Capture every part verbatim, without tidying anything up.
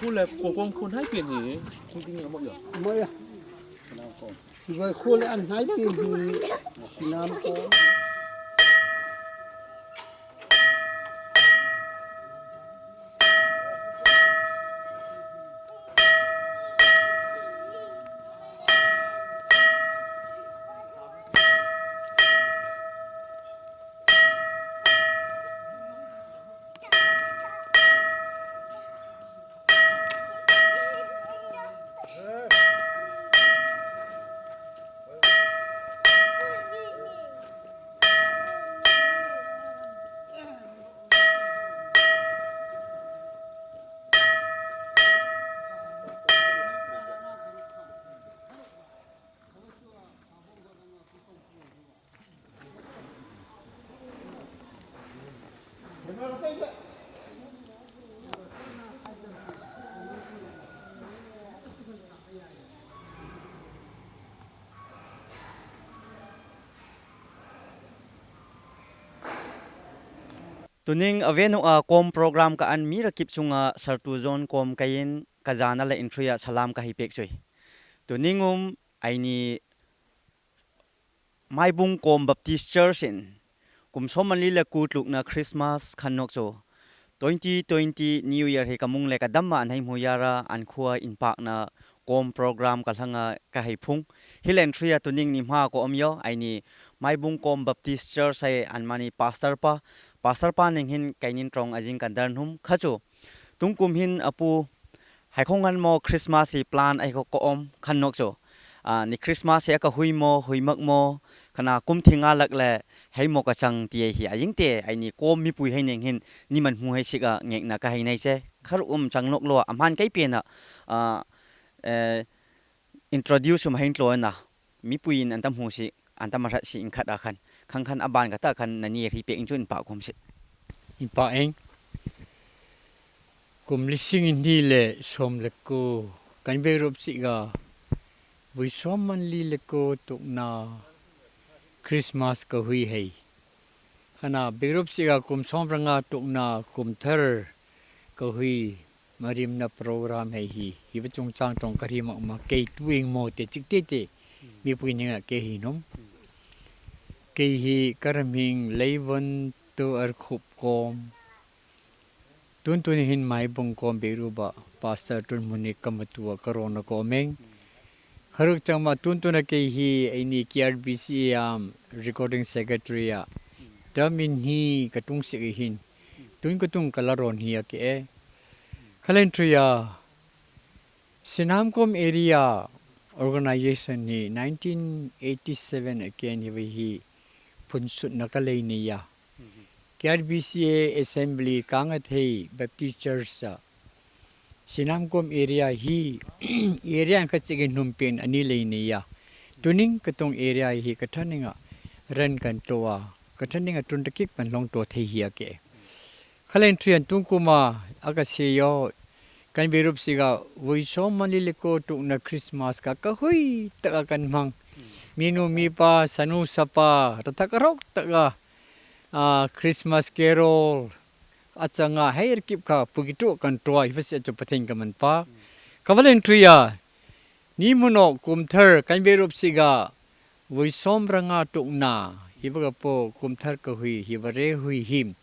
Khule kokong khun hai pin hi, tingting amok yo. Amok yo. Sinam ko. Sibai khule an hai pin hi, sinam ko. Tuning avenuk a kom program ka-an mi rakip chunga Sartu John kom kaiyin kajana le inthruia salam kahei pek chu ahi. Tuning um aini Maibung Kom Baptist Church in kum som ali le ko tukna Christmas khan nok chu twenty twenty New Year hi kamung le kadam a an hei mu yara an khua in pakna kom program kalhanga kahei phung. Hilen thruia tuning ni hma ko om yo, aini Maibung Kom Baptist Church hai an mani pastor pa, pastor pa ning hin kainin trong ajing kan dar hum kha chu. Tungkum hin apu, hai khong han mo Christmas hi plan ai ko ko om khan nok chu. A, ni Christmas hi ka hui mo, hui mak mo, khana kum thinga lak le, hei mo ka chang ti ai hi. Ajing te, aini kom mipui hai ning hin, ni man mu hai sik a ngekna kahei nei che. Khar um chang nok lo, a man kai pe na, a, eh, introduce um hein tlo na. Mipui in an tam hu si, an tam rat si in khat a khan. Khang khan aban kata khan nani ri pe in chu in pa kum si. In pa eng. Kum lising in di le som le ko. Kan be rup si ga. Vui som man li le ko tukna. Christmas ka hui hei. Hana be rup si ga kum som ranga tukna kum thar ka hui. marimna program hei hi, hiva chungchang tong kari mak ma kei tuing mo te chik te te, mi pui ninga kei hi nom. Kei hi karaming Leivon tu Arkhup kom. Tun tun hin Maibung kom Beiruba, Pastor tun muni kamatua karona komeng. Kharuk changma tun tun a kei hi, eini K R B C A am, Recording Secretary a. Damin hi katung sik hin. Tun katung kalaron hi a ke e. Khalenthuya, Sinamkom Area Organization hi nineteen eighty-seven a ken hi vai hi phunsut na kalei ni ya. K R B C A Assembly Kangathei Baptist Church a Sinamkom area hi area ang kachigin humpin ani lei ni ya. Tuning katung area hi kathaninga ran kan toa. Kathaninga tun takik pan long to thei hi a ke. Khalenthuyan tungkuma akaseyo. Kan Beirup siga vui som mali leko tukna Christmas ka kahui taka kan mang. Minu mipa, sanu sapa, rata karok taka, ah, Christmas carol, achanga hei rkip ka pugitu kan tua hivasi achu Pathen kaman pa. Khalenthuya, ni muno kumthar Kan Beirup siga vui som ranga tukna, hiva kapo kumthar kahui, hiva re hui him.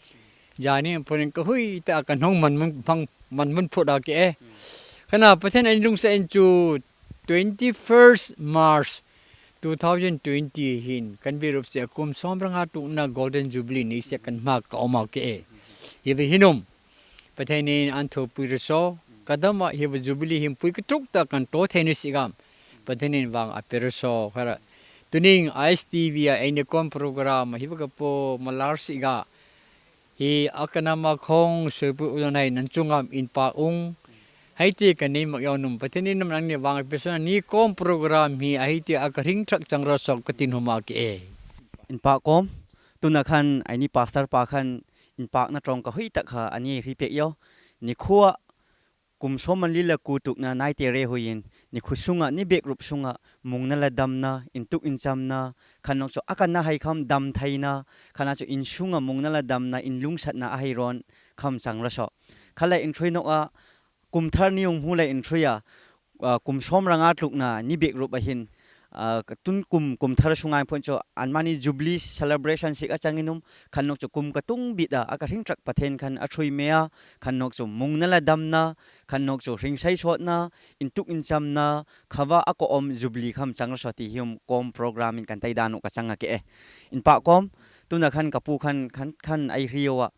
Jani punin kahui ta kan hong man mun, phang, man mun phut a ke e. Kana Pathen ani lungsa in chu twenty-first March two thousand twenty hin Kan Beirup sia kum som ranga tukna Golden Jubilee ni sia kan ma ka oma ke e. Hiva hinum. Pathen in an tho pui raso. Kadama hiva Jubilee hin pui katuk ta kan to theni sigam. Pathen in vang a peraso. Khara. Tuning I S T V a eini kom program hiva kapo malar siga. Hi akanama khong sepu ulonai nan chungam in pa ung. Haiti ka nei mak yau num Pathen in nam nang ni vang a pesona ni kom program hi a haiti a karing thak chang raso katin huma ke e. In pa kom, tuna khan, aini pastor pa khan, in pak na trong kahui tak kha, ani ri pek yo. Ni khua, kum som man lila ku tukna naite re huyin, ni khu sunga, ni bek rup sunga, mungna la damna, in tuk in chamna, khan nok cho akana hai kham dam thaina, khana cho in sunga mungna la damna, in lungsatna a hai ron, kham chang raso. Khala in thui nok a, Kumthar ni ung hmu le in thrui a, ah, kum sawm ranga tlukna ni bek rup ahin, ah, ka tun kum, kumthar sungai phun chu anmani jubilee celebration sik a chang inum, khan nok chu kum ka tung bit a, a ka hring trak Pathen khan a thrui me a, khan nok chu mungna le damna, khan nok chu hring sai sotna, in tuk in chamna, khava a ko om jubilee kham chang ra so ti hi um kom program in kan tai dan u ka chang a ke e. In pa kom, tuna khan ka pu khan, khan, khan ai hri o a,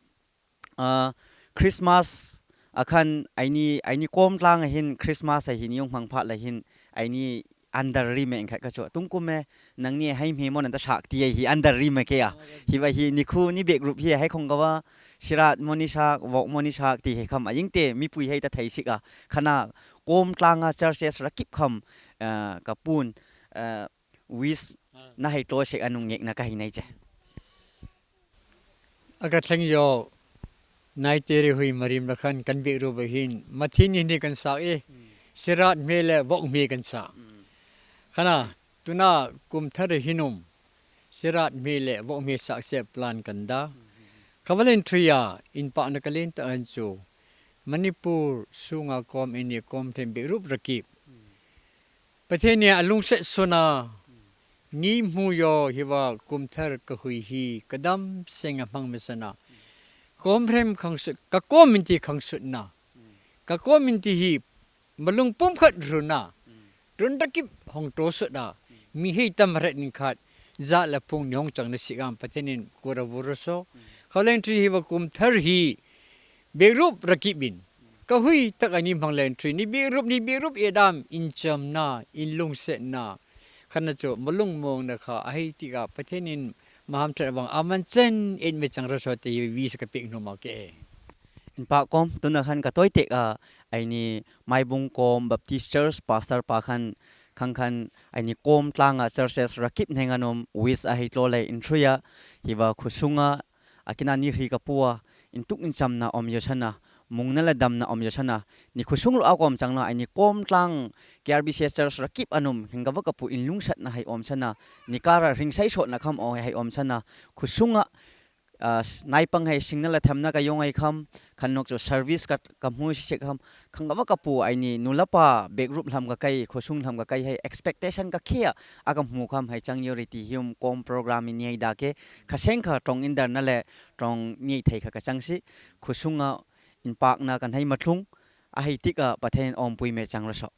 ah, Christmas a khan aini, aini kom tlang a hin Christmas a hi ni ung hmang phat la hin aini under ri me in khat ka chu. Tung kum e, nang ni hai me mo nan ta sak ti ai hi under ri me ke a. Hi va hi ni khu ni bek rup hi hai khong ka va sirat mo ni sak, vok mo ni sak ti he kham a ying te mi pui hai ta thai sik a. Khana kom tlang a churches ra kip kham, ah, ka pun, ah, wish na hai to sek anung ngek na ka hi nai che. A ka thleng yo, nai te ri hui marim la khan kan bek rup a hin, mathin ni ni kan sa e, sirat me le vok me kan sa. Khana, tuna kumthar hinum, sirat me le vok me sa se plan kan da. Kha va le in thrui a, in pa na ka len ta an chu, Manipur sunga kom ini kom them bek rup ra kip. Pathen ni a lungset sona, ni hmu yo hi va kumthar ka hui hi, ka dam seng a hmang me sana. Kom rem khang sut, ka kom in ti khang sut na. Ka kom in ti hi, malung pum khat ru na. Run da kip hong to sut a. Mi hei tam ret ning khat, za la phung ni hong chang na si gam Pathen in kura vuru so. Kha le in thrui hi va kumthar hi, bek rup ra kip in. Ka hui tak ani hmang le in thrui ni bek rup, ni bek rup e dam in chamna, in lungset na. Khana chu malung mong na kha a hei ti ka Pathen in maham chat vang aman chen in me chang ra so te hi vi sa ka pek no ma ke. In pa kom, tuna khan ka toi tek a, aini Maibung kom Baptist Church Pastor pa khan, khang khan aini kom tlang a churches ra kip hneng anum wish a hei tlo le in thrui a, hi va khusunga, a kina ni hri ka pu a, in tuk in chamna om yo sana, mungna le damna om yo sana, ni khusung lo a kom chang na, aini kom tlang K R B C S church ra kip anum, hing ka va ka pu in lungsat na hai om sana, ni ka ra hring sai sot na kham o hai om sana, khusunga, ꯑ, ꯅꯥꯏꯄꯪ ꯍꯩ ꯁꯤꯡꯅ ꯂꯊꯝꯅ ꯀꯌꯣꯡ ꯍꯩ ꯈꯝ, ꯈꯟꯅꯣꯛꯆꯣ service ꯀ ꯀꯝꯍꯨ ꯁꯤꯁꯦ ꯈꯝ, ꯈꯪꯒꯕ ꯀꯄꯨ ꯑꯩꯅꯤ ꯅꯨꯂꯄꯥ back group ꯂꯝꯒ ꯀꯩ, ꯈꯨꯁꯨꯡ ꯂꯝꯒ ꯀꯩ ꯍꯩ expectation ꯀ ꯈꯤꯌꯥ ꯑꯒꯝꯍꯨ ꯈꯝ ꯍꯩ ꯆꯪ ꯌꯣꯔꯤ ꯇꯤ ꯍꯤꯌꯨꯝ ꯀꯣꯝ program ꯏꯅꯤ ꯍꯩ ꯗꯥꯀꯦ, ꯈꯁꯦꯡ ꯈ ꯇ꯭ꯔꯣꯡ ꯏꯟꯗꯔꯅ ꯂꯦ, ꯇ꯭ꯔꯣꯡ ꯅꯤ ꯊꯩ ꯈ ꯀ ꯆꯪꯁꯤ, ꯈꯨꯁꯨꯡ ꯑ ꯏꯟꯄꯥꯛꯅ ꯀꯟꯍꯩ ꯃꯊ꯭ꯂꯨꯡ, ꯑꯍꯩ ꯇꯤꯛ ꯑ ꯄꯊꯦꯟ ꯑꯣꯝ ꯄꯨꯏꯃꯦ ꯆꯪꯂꯁꯣ꯫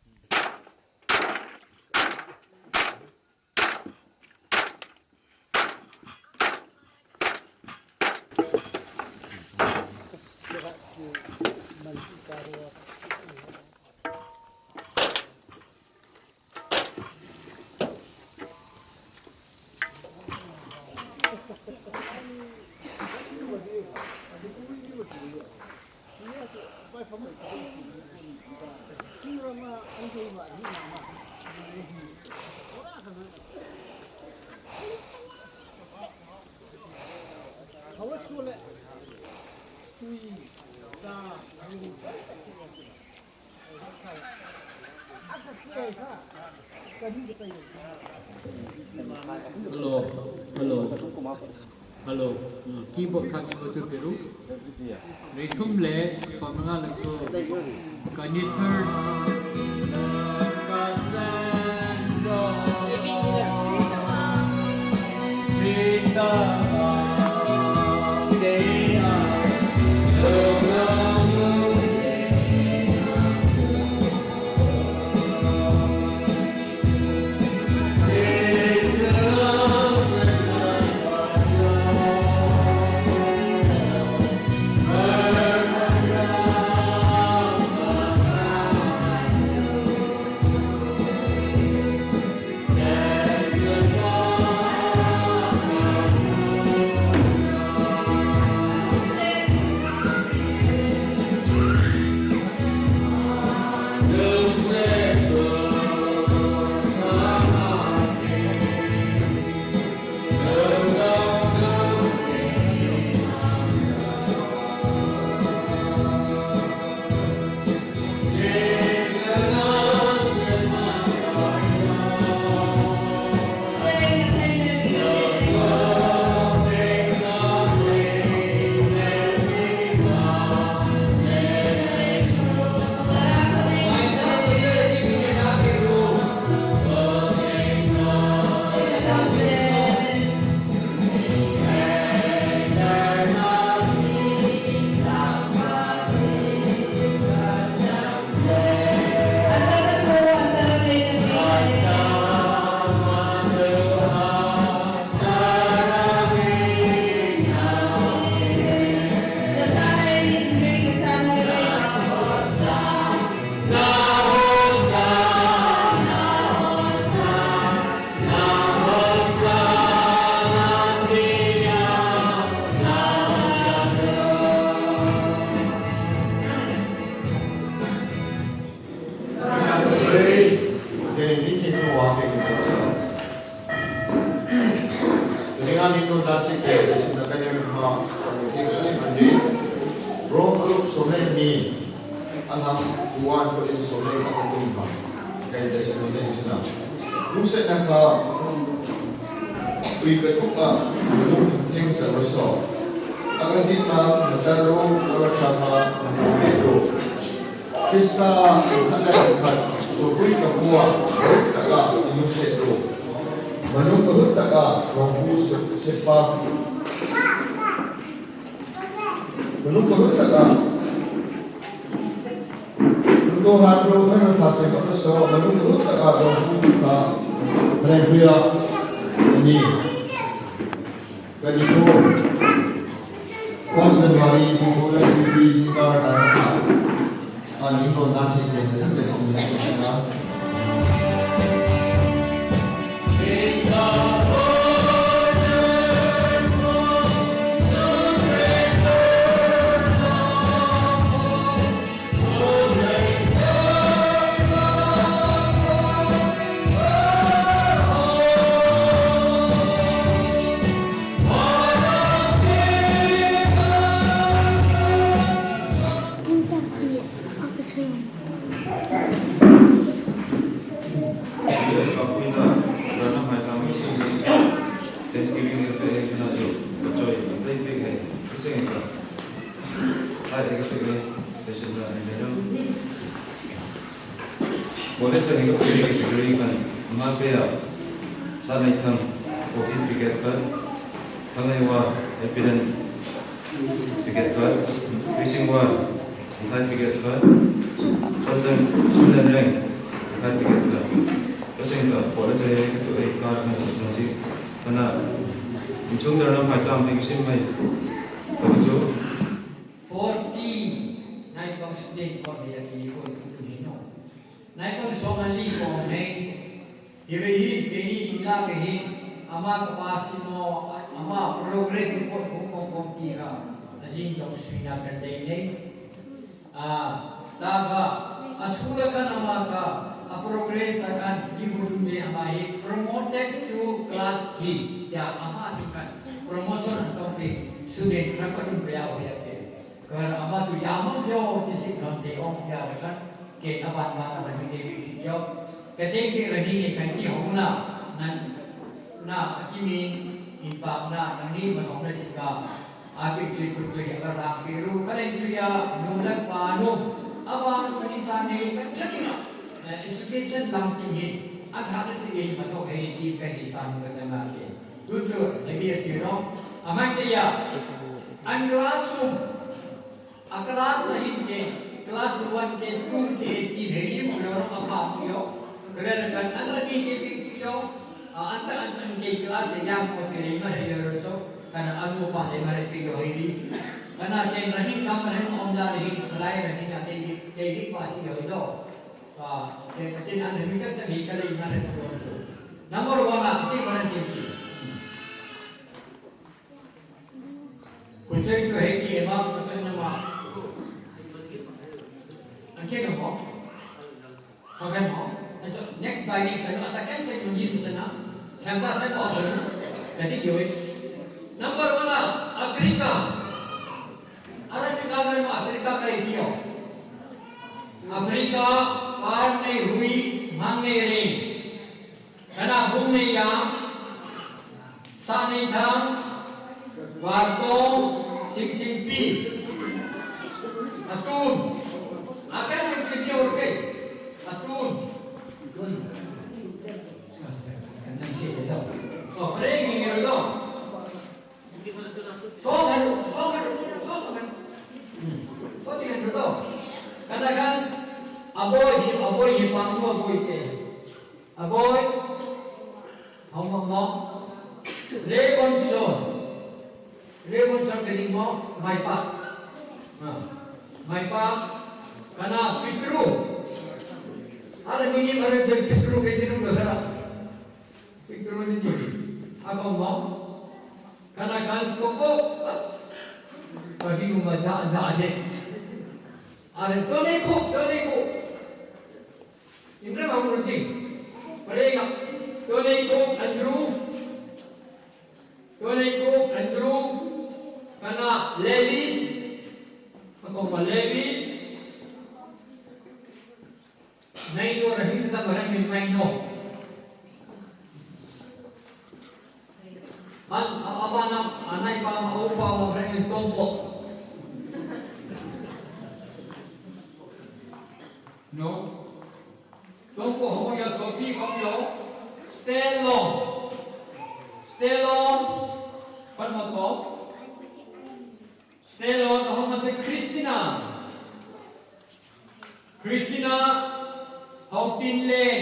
Hello, hello, hello. Keyboard khat ko tu peru. Rhythm le somnga le ko. Can you turn? Kuwan ko in so lei ka tum ba. Kai da so lei sina. Lu se na ka ui ka tuk a lu teng sa ro so. Aga di ma na ta ro ro sa ma na ko me ro. Krista ka na ka so ui ka kuwa ro ka la lu se ro. Manung ka hu ta ka ro hu se pa. Manung ka hu ta ka Ludo hard road na na thase ka so, malu lu ta ka do ku ka. Hallelujah. Ani. Ka ni ko. First January two thousand twenty ka ta ka. Ani ko na se ke na ka se na. College ani ka pui ka degree kan ama pe a sa nai thang, coffee picket kan thang nai wa epidan picket kan fishing wa thai picket kan sotan sotan reng thai picket kan. Ka sing ka college ani ka tu ai ka kan sa si kana insung dar na mai cham ni sim mai ka su. Forty nai pang state ko ni ani ko tu ni no. Nai kon soma li ko nei. Ibe hin keni ila ke hin ama kapasimo ama progress ko ko ko ko ki ha. Ajin tong suina kan dei nei. A ta ka a school kan ama ka a progress kan di hulu de ama hi promoted to class three. Ya ama di kan promotion an tong di student track ko dum ya o ya ke. Kar ama tu yamang yo kisik ram te ong ya kan. Ke aban ma na bani ke bik sik yo. Kate ke rani ke kan ki hong na. Nan na akimi impak na nani ma hong na sik ka. Apik chui kut chui ya kar rak biru karen chui ya nung lak pa nung. Aban mani sa ne kan chani na. Education lam kim hin. At hada si ye ma thok he ti ka hi sa nung ka chana ke. Tutu, hebi a tiro. Amang ke ya. An classroom. A class a hin ke. Class one ke, two ke, ti heri mo ro ka pa tiro. Kaya kan an la ke ke fix yo. Anta anta ke class yang ko ke ma he yo so. Kana anu pa le ma re ke yo heri. Kana ke rahin kam rahin om da rahin kalai rahin ke ke pa si yo do. Ke ke an rahin ka ke kalai ma re ko so. Number one a ti ko na ti. Kuchai tu hei ki ema kuchai nama. Angke nama. Pakai mo. Anso next by next ano atakan sa yung yun sa na. Sangka sa ko sa. Kati yoy. Number one na Africa. Ara Africa na mo Africa kay tiyo. Africa, par ne hui, mang ne ring. Kana bung ne yang, sa ne thang, war kong, sing sing pi. Atun. Akan sing pi dia urke. Atun. Atun. Nang si dia. So, praying ni dia. So kan, so kan, so so kan. Hmm. So tinggal dulu. Katakan, aboy, aboy, pangmu aboy ke. Aboy, hong mong mong. Rebonson. Rebonson ke ni mo, mai pa. Ha. Mai pa, kana Petru. Ada mini mana je Petru ke ni nunggu sana. Petru ni tu. Ako mo. Kana kan koko as. Pagi mo maja ja de. Are to ne ko, to ne ko. Indra mau nanti. Mereka to ne ko Andrew. To ne ko Andrew. Kana Levis. Ama upa mo reng tongpo. No? Tongpo homo ya soti kopyo. Stelo. Stelo. Pan mo to? Stelo, homo che Christina. Christina, Hautin Len.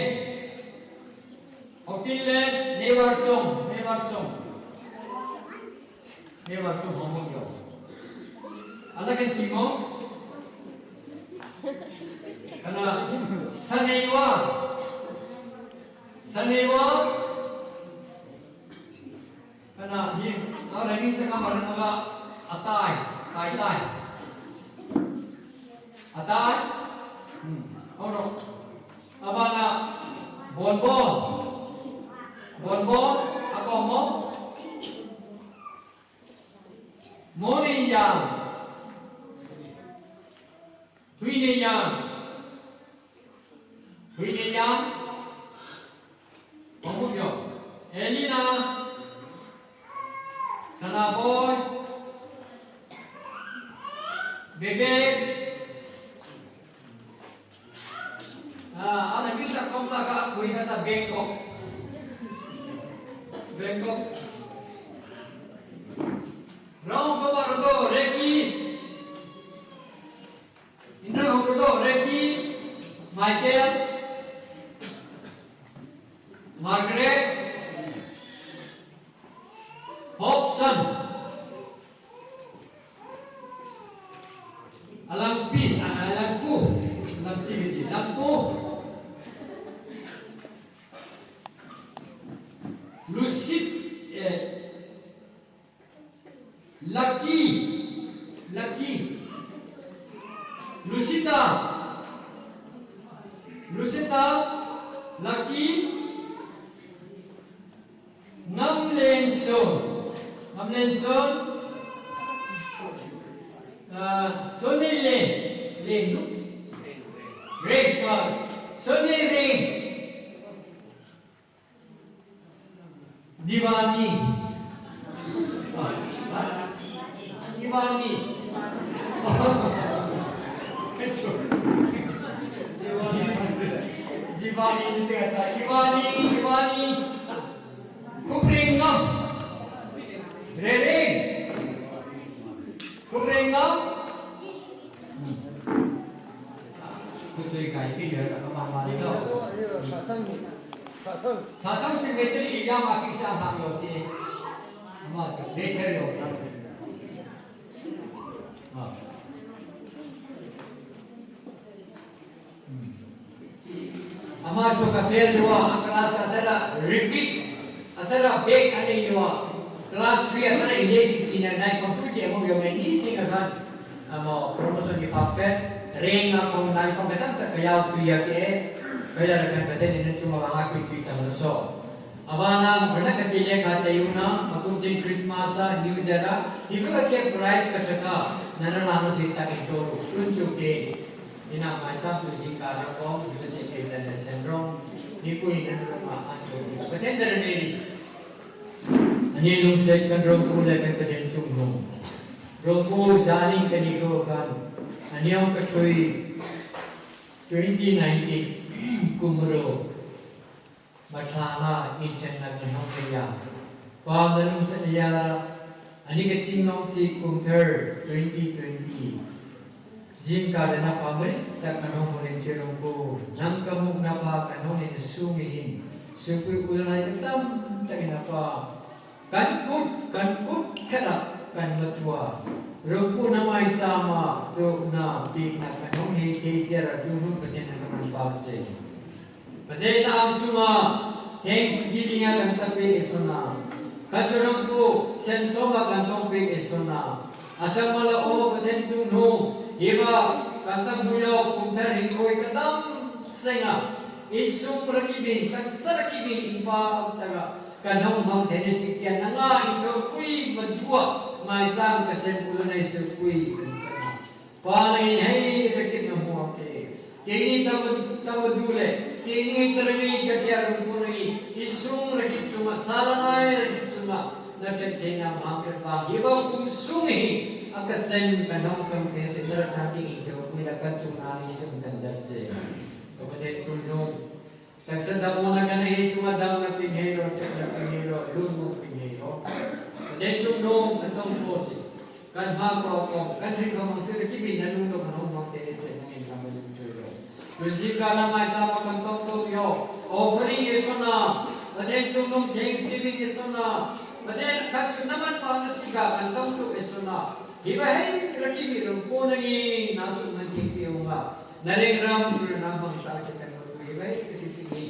Hautin Len, Newarchong, Newarchong. Newarchong, homo yo. Ala kan chimo? Kana, Saneiwa. Saneiwa. Kana hi, a rengin ta kamar na ga atai, tai tai. Atai. Hmm. Oro. Abana bonbon. Bonbon, ako mo? Moni yang. Huine yang. Huine yang. Pamukyo. Elina. Sanaboy. Bebe. Ah, ana bisa kontak ka kui kata Bangkok. Bangkok. Round ko ba rodo Reki. Indra ko rodo Reki. Michael. Margaret. Hobson. Alangpi, ah, Alangpu. Alangpi gitu. Alangpu. Lucit, eh, Lucky. Lucky. Lucita. Lucita. Lucky. Ngamlenson. Ngamlenson. Ah, Sonny Leng. Leng, no? Ray, ah, Sonny Ray. Diwani. Ah, Ivani. Ivani ni te ta. Ivani, Ivani. Khupringam. Rereng. Khupringam. Kutui kai pi yo ka ma ma ni to. Thatang chi vetri ya ma pi sa ha yo ti. Ma chi vetri yo. Ah. Hmm. Ama chu ka fail yo, a class ka tara repeat, a tara back a nei yo. Class three a tara English ki na nai computer mo yo me ni ting a kan. Amo promotion ki pa pe, ring a kong nai kong ka tam ka ka yau tu ya ke, ka ya kan ka te ni na chu ma ba ki ki chang so. Avana, mana kati le kate yuna, makum tin Christmas a, New Year a, ibu ake price ka chaka, nana lama sita ke toru, tun chuke, ina maicham tu jingkara ko, ibu se ke dan da sendrong, ni ku ina ma a chu, paten da ne. Ani lungset kan Rongpu le kan paten chung no. Rongpu jani kani ko kan, ani ong ka chui, twenty nineteen, kumro. Mathana in chen na kan hong kaya. Pa na lungset na ya, ani ka ching nong si kum thar twenty twenty. Jingkar le na pa mai, tak kan hong mo rin chi Rongpu. Nang ka muk na pa kan hong rin sung hin. Sukui ulanai ka tam, tak na pa. Kan kut, kan kut, khat a, kan matua. Rongpu na maicham a, tu na, pi na kan hong hei kei sia ra, tu nu paten na kan pa che. Paten na ang suma, Thanksgiving a kan ta pe e sona. Kan chu Rongpu, sen soma kan tong pe e sona. Achang mala o paten chu nu, hiva, kan ta bu yo, kum thar hin koi ka tam senga. Insung ra ki bin, kan sa ra ki bin, in pa, taga. Kan hong hong thei ni si kian na nga in ko kui ma dua, mai chang ka sem u lo nei su kui kan chang. Pa na in hei ka kit na hua ke. Ke ni tam, tam du le. Ke ni tara ni ka kia rung ku na ni. Insung ra kit chuma, sa ra nai ra kit chuma. Na kit thei na ma kit pa. Ye ba kum sung hi. Ka chen kan hong chang te se na ra thang ki in teo kui la kan chung na ni sum kan dat se. Ka pa te chung nung. Tak sa da mo na kan he chung a dang na ping he ro, chung na ping he ro, lun mo ping he ro. Ka te chung nung kan tong po se. Kan ha ko ko, kan ri ko mang se ki bin na nung to kan hong mang te se na ni ka ma chung chui ro. Kun si ka na mai cha ko kan tong to yo. Offering e so na. Ka te chung nung thanksgiving e so na. Ka te kan chung na man pa na si ka kan tong to e so na. Hi ba hei, ra ki mi rung po na ngi, na su man ki pi u ma. Na reng ram tu na mang sa se kan ru hi ba hei, ra ki pi ngi.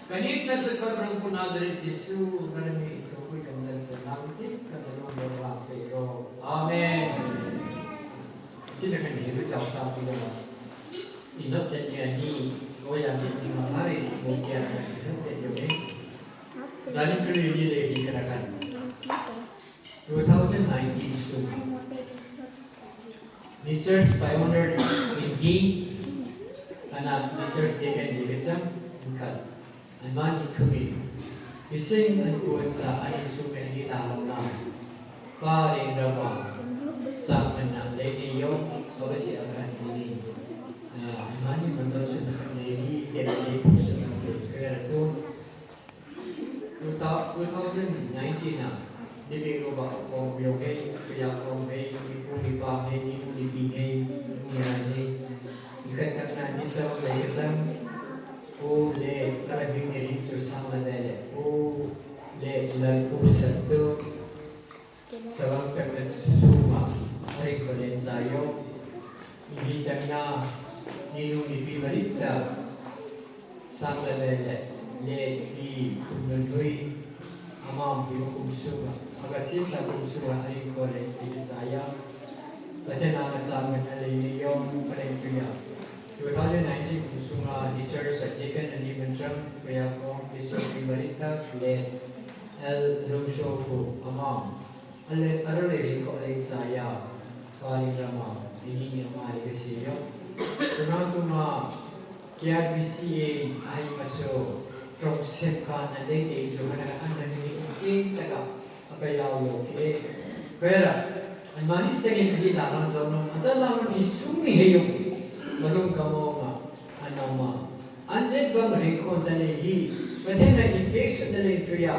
Ka ni na se kan rung po Nazareth Jesu, na reng mi tu kui kan dan se na ti, kan rung po na pe ro. Amen. Ti na kan hi ru tau sa pi na. Ino ten ya ni, ko ya ni ma hari si mo ya ni, ino ten yo ni. Zani kri ni le hi kan kan. Two thousand nineteen Sum. Nature's Pioneer in King, ana Nature's Deacon Deacon Chang, Uncle. Aman in Kumi. Ising an kuat sa an in sum en di talam na. Pa rin rawa. Sa man na lady yo, awasi akan ini. Aman in mandal sum na lady, kaya lady puso na kaya tu. Two thou-, two thousand nineteen na, ni bi ro ba kong bio hei, kaya kong hei, ni pu ni pa hei, ni mu ni bi hei, ni mu ni ran hei. Ni ka chak na, ni sa hei ka chang, o le, ka ra hing ni rin su sang la de le, o le, la ku sa tu. Salam chakna suma, hari kolen sayo. Ibi chakna, ninu nipi marita. Sangla lele, le di kunun hui. Amam piu kumsuma. Aga sisa kumsuma, hari kolen ibi saya. Kacana kacang kacang ini yom paling tuya. Two thousand nineteen kumsuma, teacher sa deacon ani mentrang, kaya kong, isu pimarita, le. El Rungshoku, amam. Ale, arale rin ko ale saya, paling rama, ini ni ama le kasiyo. Tuna tuna, K R B C A, ai maso, trong sem ka na le ke jo na ka na ni chin taka, aka yao yo ke. Kaya, Anmani sengin ani lalang donung, ada lalang isung ni heyung. Malung kamo ma, anau ma. Anlet bang ringko dale hi, pathen na impatient dale tuya,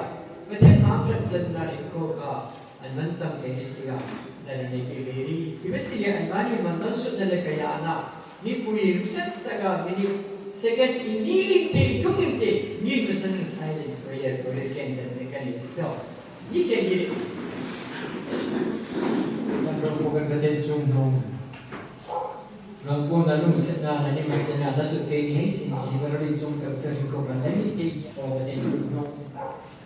pathen na chat jan na ringko ka, anman chang ke ni siya, dale ni bibiri, ibisiya anmani mantan sut dale kaya na, ni pui ruset taga mini second in ni ling te, tung ling te, ni masan silent prayer, prayer ken dale kani siya. Ni ke ni. Kan rong ko kan katen chung rong. Rong ko na lung set na na ni ma chena na su ke ni hei sin ji ba rin chung tak sa rin ko kan na ni ke o katen chung rong.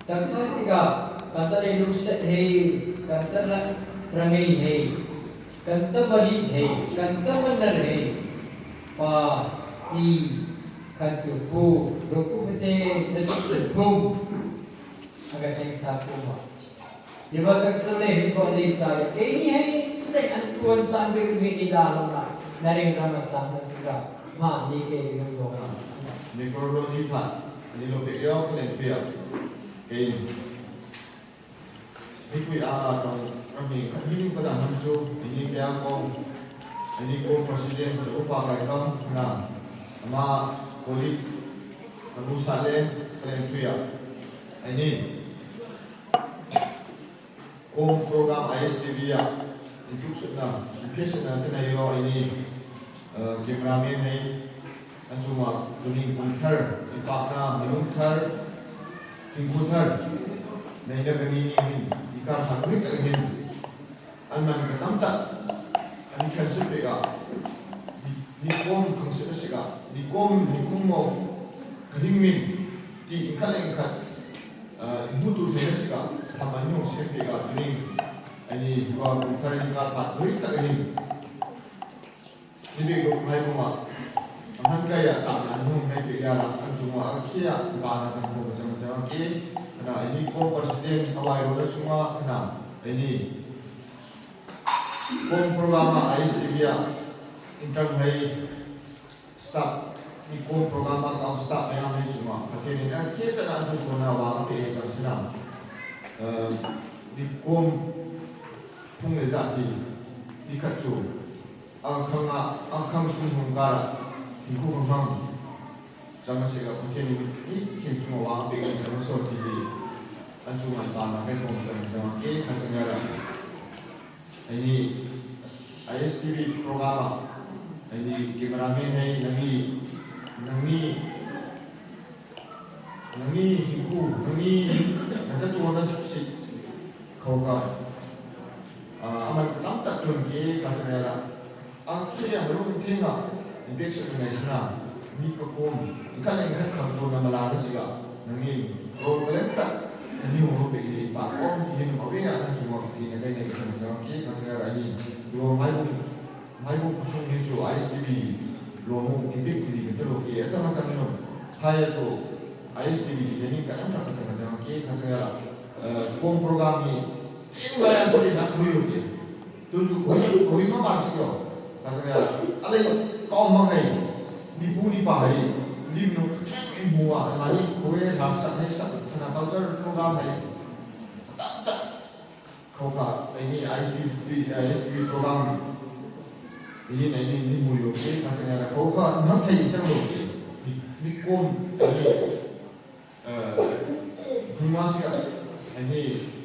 Tak sa si ka kan ta ni lung set hei, kan ta ra rangai hei, kan ta bari hei, kan ta manar hei. Pa ni kan chu pu rong ko kate na su thum. Aga cheng sa kuma. Yaba tak sa le hin ko le cha le. Ke ni hai se an tuan san be ni ni da lo na. Na ring ram a chang na siga. Ma ni ke ni lo na. Ni ko lo ni pha. Ni lo pe yo ko le pia. Ke ni. Ni kui a tong ram ni ka ni ko da han chu. Ni ke a ko. Ni ko president ko pa kai kam na. Ma ko li. Ka bu sa le ko le pia. Ani. Kum program I S T V a, intuk sutna, inpia sutna tena yo ini, eh, cameraman hai, anchuma tuning kum thar, ipakna malung thar, tingku thar, naina kani ni hin, ikar thar hui tak hin, anman ka tam tak, ani kan sut pega, ni, ni kum kang sut na sika, ni kum, ni kum mo, ka hing min, ti inkhat inkhat, Ah, in hmutu theina sika, thaman ni hong sempek a tuning, ani, hua kum thar in ka phat hui tak ahin. Ni bik luk phai kuma, ang han kaya tak na hong nai pek ya la, ang chunga ang kia, ba na tang ko macam macam ki, kana ini ko president awai ro da chunga, kana ini. Kum program a I S T V a, intang hai, staff, ni kum program a kau staff yang hai chunga, kate ni, eh, kia sa na tu ko na wa kate eh, kang sina. Eh, ni kum Phung le jat hi, hi khat chu, a khang a, a khang sung hung kar a, hi khu khang hang, chang a sik a Pathian in, i khin chung a vang pek in chang a so ti hi, an chung an pa na kai kong chang chang a ke kha chang a ra. Aini I S T V program a, aini cameraman hai nangni, nangni, nangni hi khu, nangni, nangka tu na sik, khau ka, a, aman tam tak tun ke kha chang a ra. A, khi a rum thing a, in pek sa ngai sa na, mi ka kum, in khat in khat kham tu na mala na sik a, nangni, ro ka lem tak, nangni ro pe ni pa kom, ki hin ma ve a, nang chung a, ki na kai na ki chang chang, ki kha chang a ra ni, ro mai bung, mai bung kusung ni chu I S T V, ro mu, in pek ni ka lo ki, a chang a chang no, hai a chu, I S T V, ni ka lem tak ka chang chang, ki kha chang a ra, eh, kom program ni, Eng lai a kori na khui lo ke. Tu tu khui, khui ma ma si lo. Ka sa ya, a lei ka om ma hai. Ni pu ni pa hai. Lim no kang in mua, ma ni khui la sa hai sa, sa na culture program hai. Tam tam. Khau ka, aini I S T V, I S T V program. Ni ni ni ni mu yo ke, ka sa ya, khau ka, na thai chang lo ke. Ni, ni kom, ni. Hungma sia, aini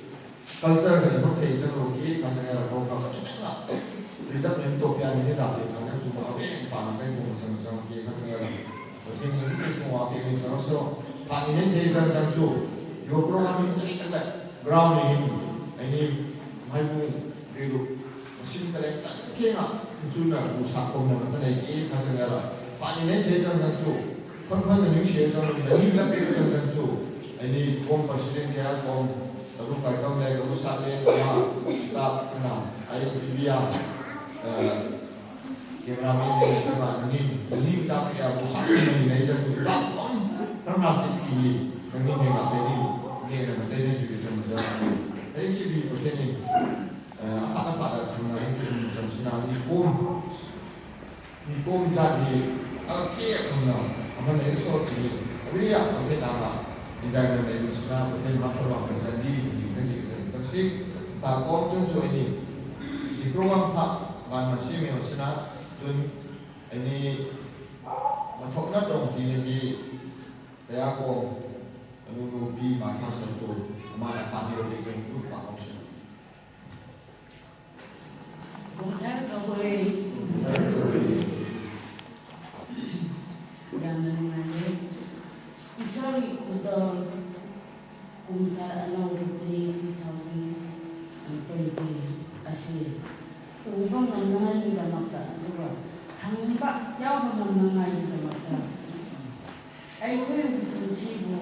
culture kan hok thei chang lo ki, ka chang a ko ka ka chang a. Result men to pia ni da pe ka na chu ma ve pa na kai ko chang chang ki ka chang a. Ko chang ni ki ko wa pe ni chang so. Pa ni ne thei chang chang chu. Yo program ni chai ta la ground ni hin. Aini mai bu ri lu. Sin ka le ta ke nga. Chu na bu sa ko na ta nei ki ka chang a. Pa ni ne thei chang chang chu. Khon khon na ning share chang na ning la pe chang chang chu. Aini kom president ya kom, ka bu kai kam le, ka bu sa le, ka ma staff na, I S T V ya, eh, cameraman ne chang na ning, na ning ta pe ya bu sa le ni ne chang chu. Ba kom, na na si ki, na ning ne na pe ni, ne na pe ni chu chang chang. Ai ki bi ko te ni, eh, apa apa da chang na ni chang sina ni kom. Ni kom jat ni, a ke a kum na, a man nei so si ni, a wi a, a ke ta ma, ni dai na nei lu sna, a ke ma ko ma ka san di, ni ka ni ka san si, ta kom chun so ni, Program pha ban ma si mi ho sina tun aini mathok na tong ti na hi kaya ko anu nu pi ma pha sa tu ma na pha ni ro de ken tu pa ko sina. Bongthar Kawai. ꯌꯥꯝꯅ ꯅꯨꯡꯉꯥꯏꯔꯦ꯫ ꯏꯁꯣꯔꯒꯤ ꯈꯨꯗꯣꯜ ꯀꯨꯝꯊꯥ ꯑꯅꯧꯕ ꯆꯍꯤ two thousand twenty ꯑꯁꯤ ꯎꯕ ꯉꯝꯅꯉꯥꯏꯒꯤꯗꯃꯛꯇ, ꯑꯗꯨꯒ ꯐꯪꯕ ꯌꯥꯎꯕ ꯉꯝꯅꯉꯥꯏꯒꯤꯗꯃꯛꯇ ꯑꯩꯈꯣꯏꯒꯤ ꯄꯨꯟꯁꯤꯕꯨ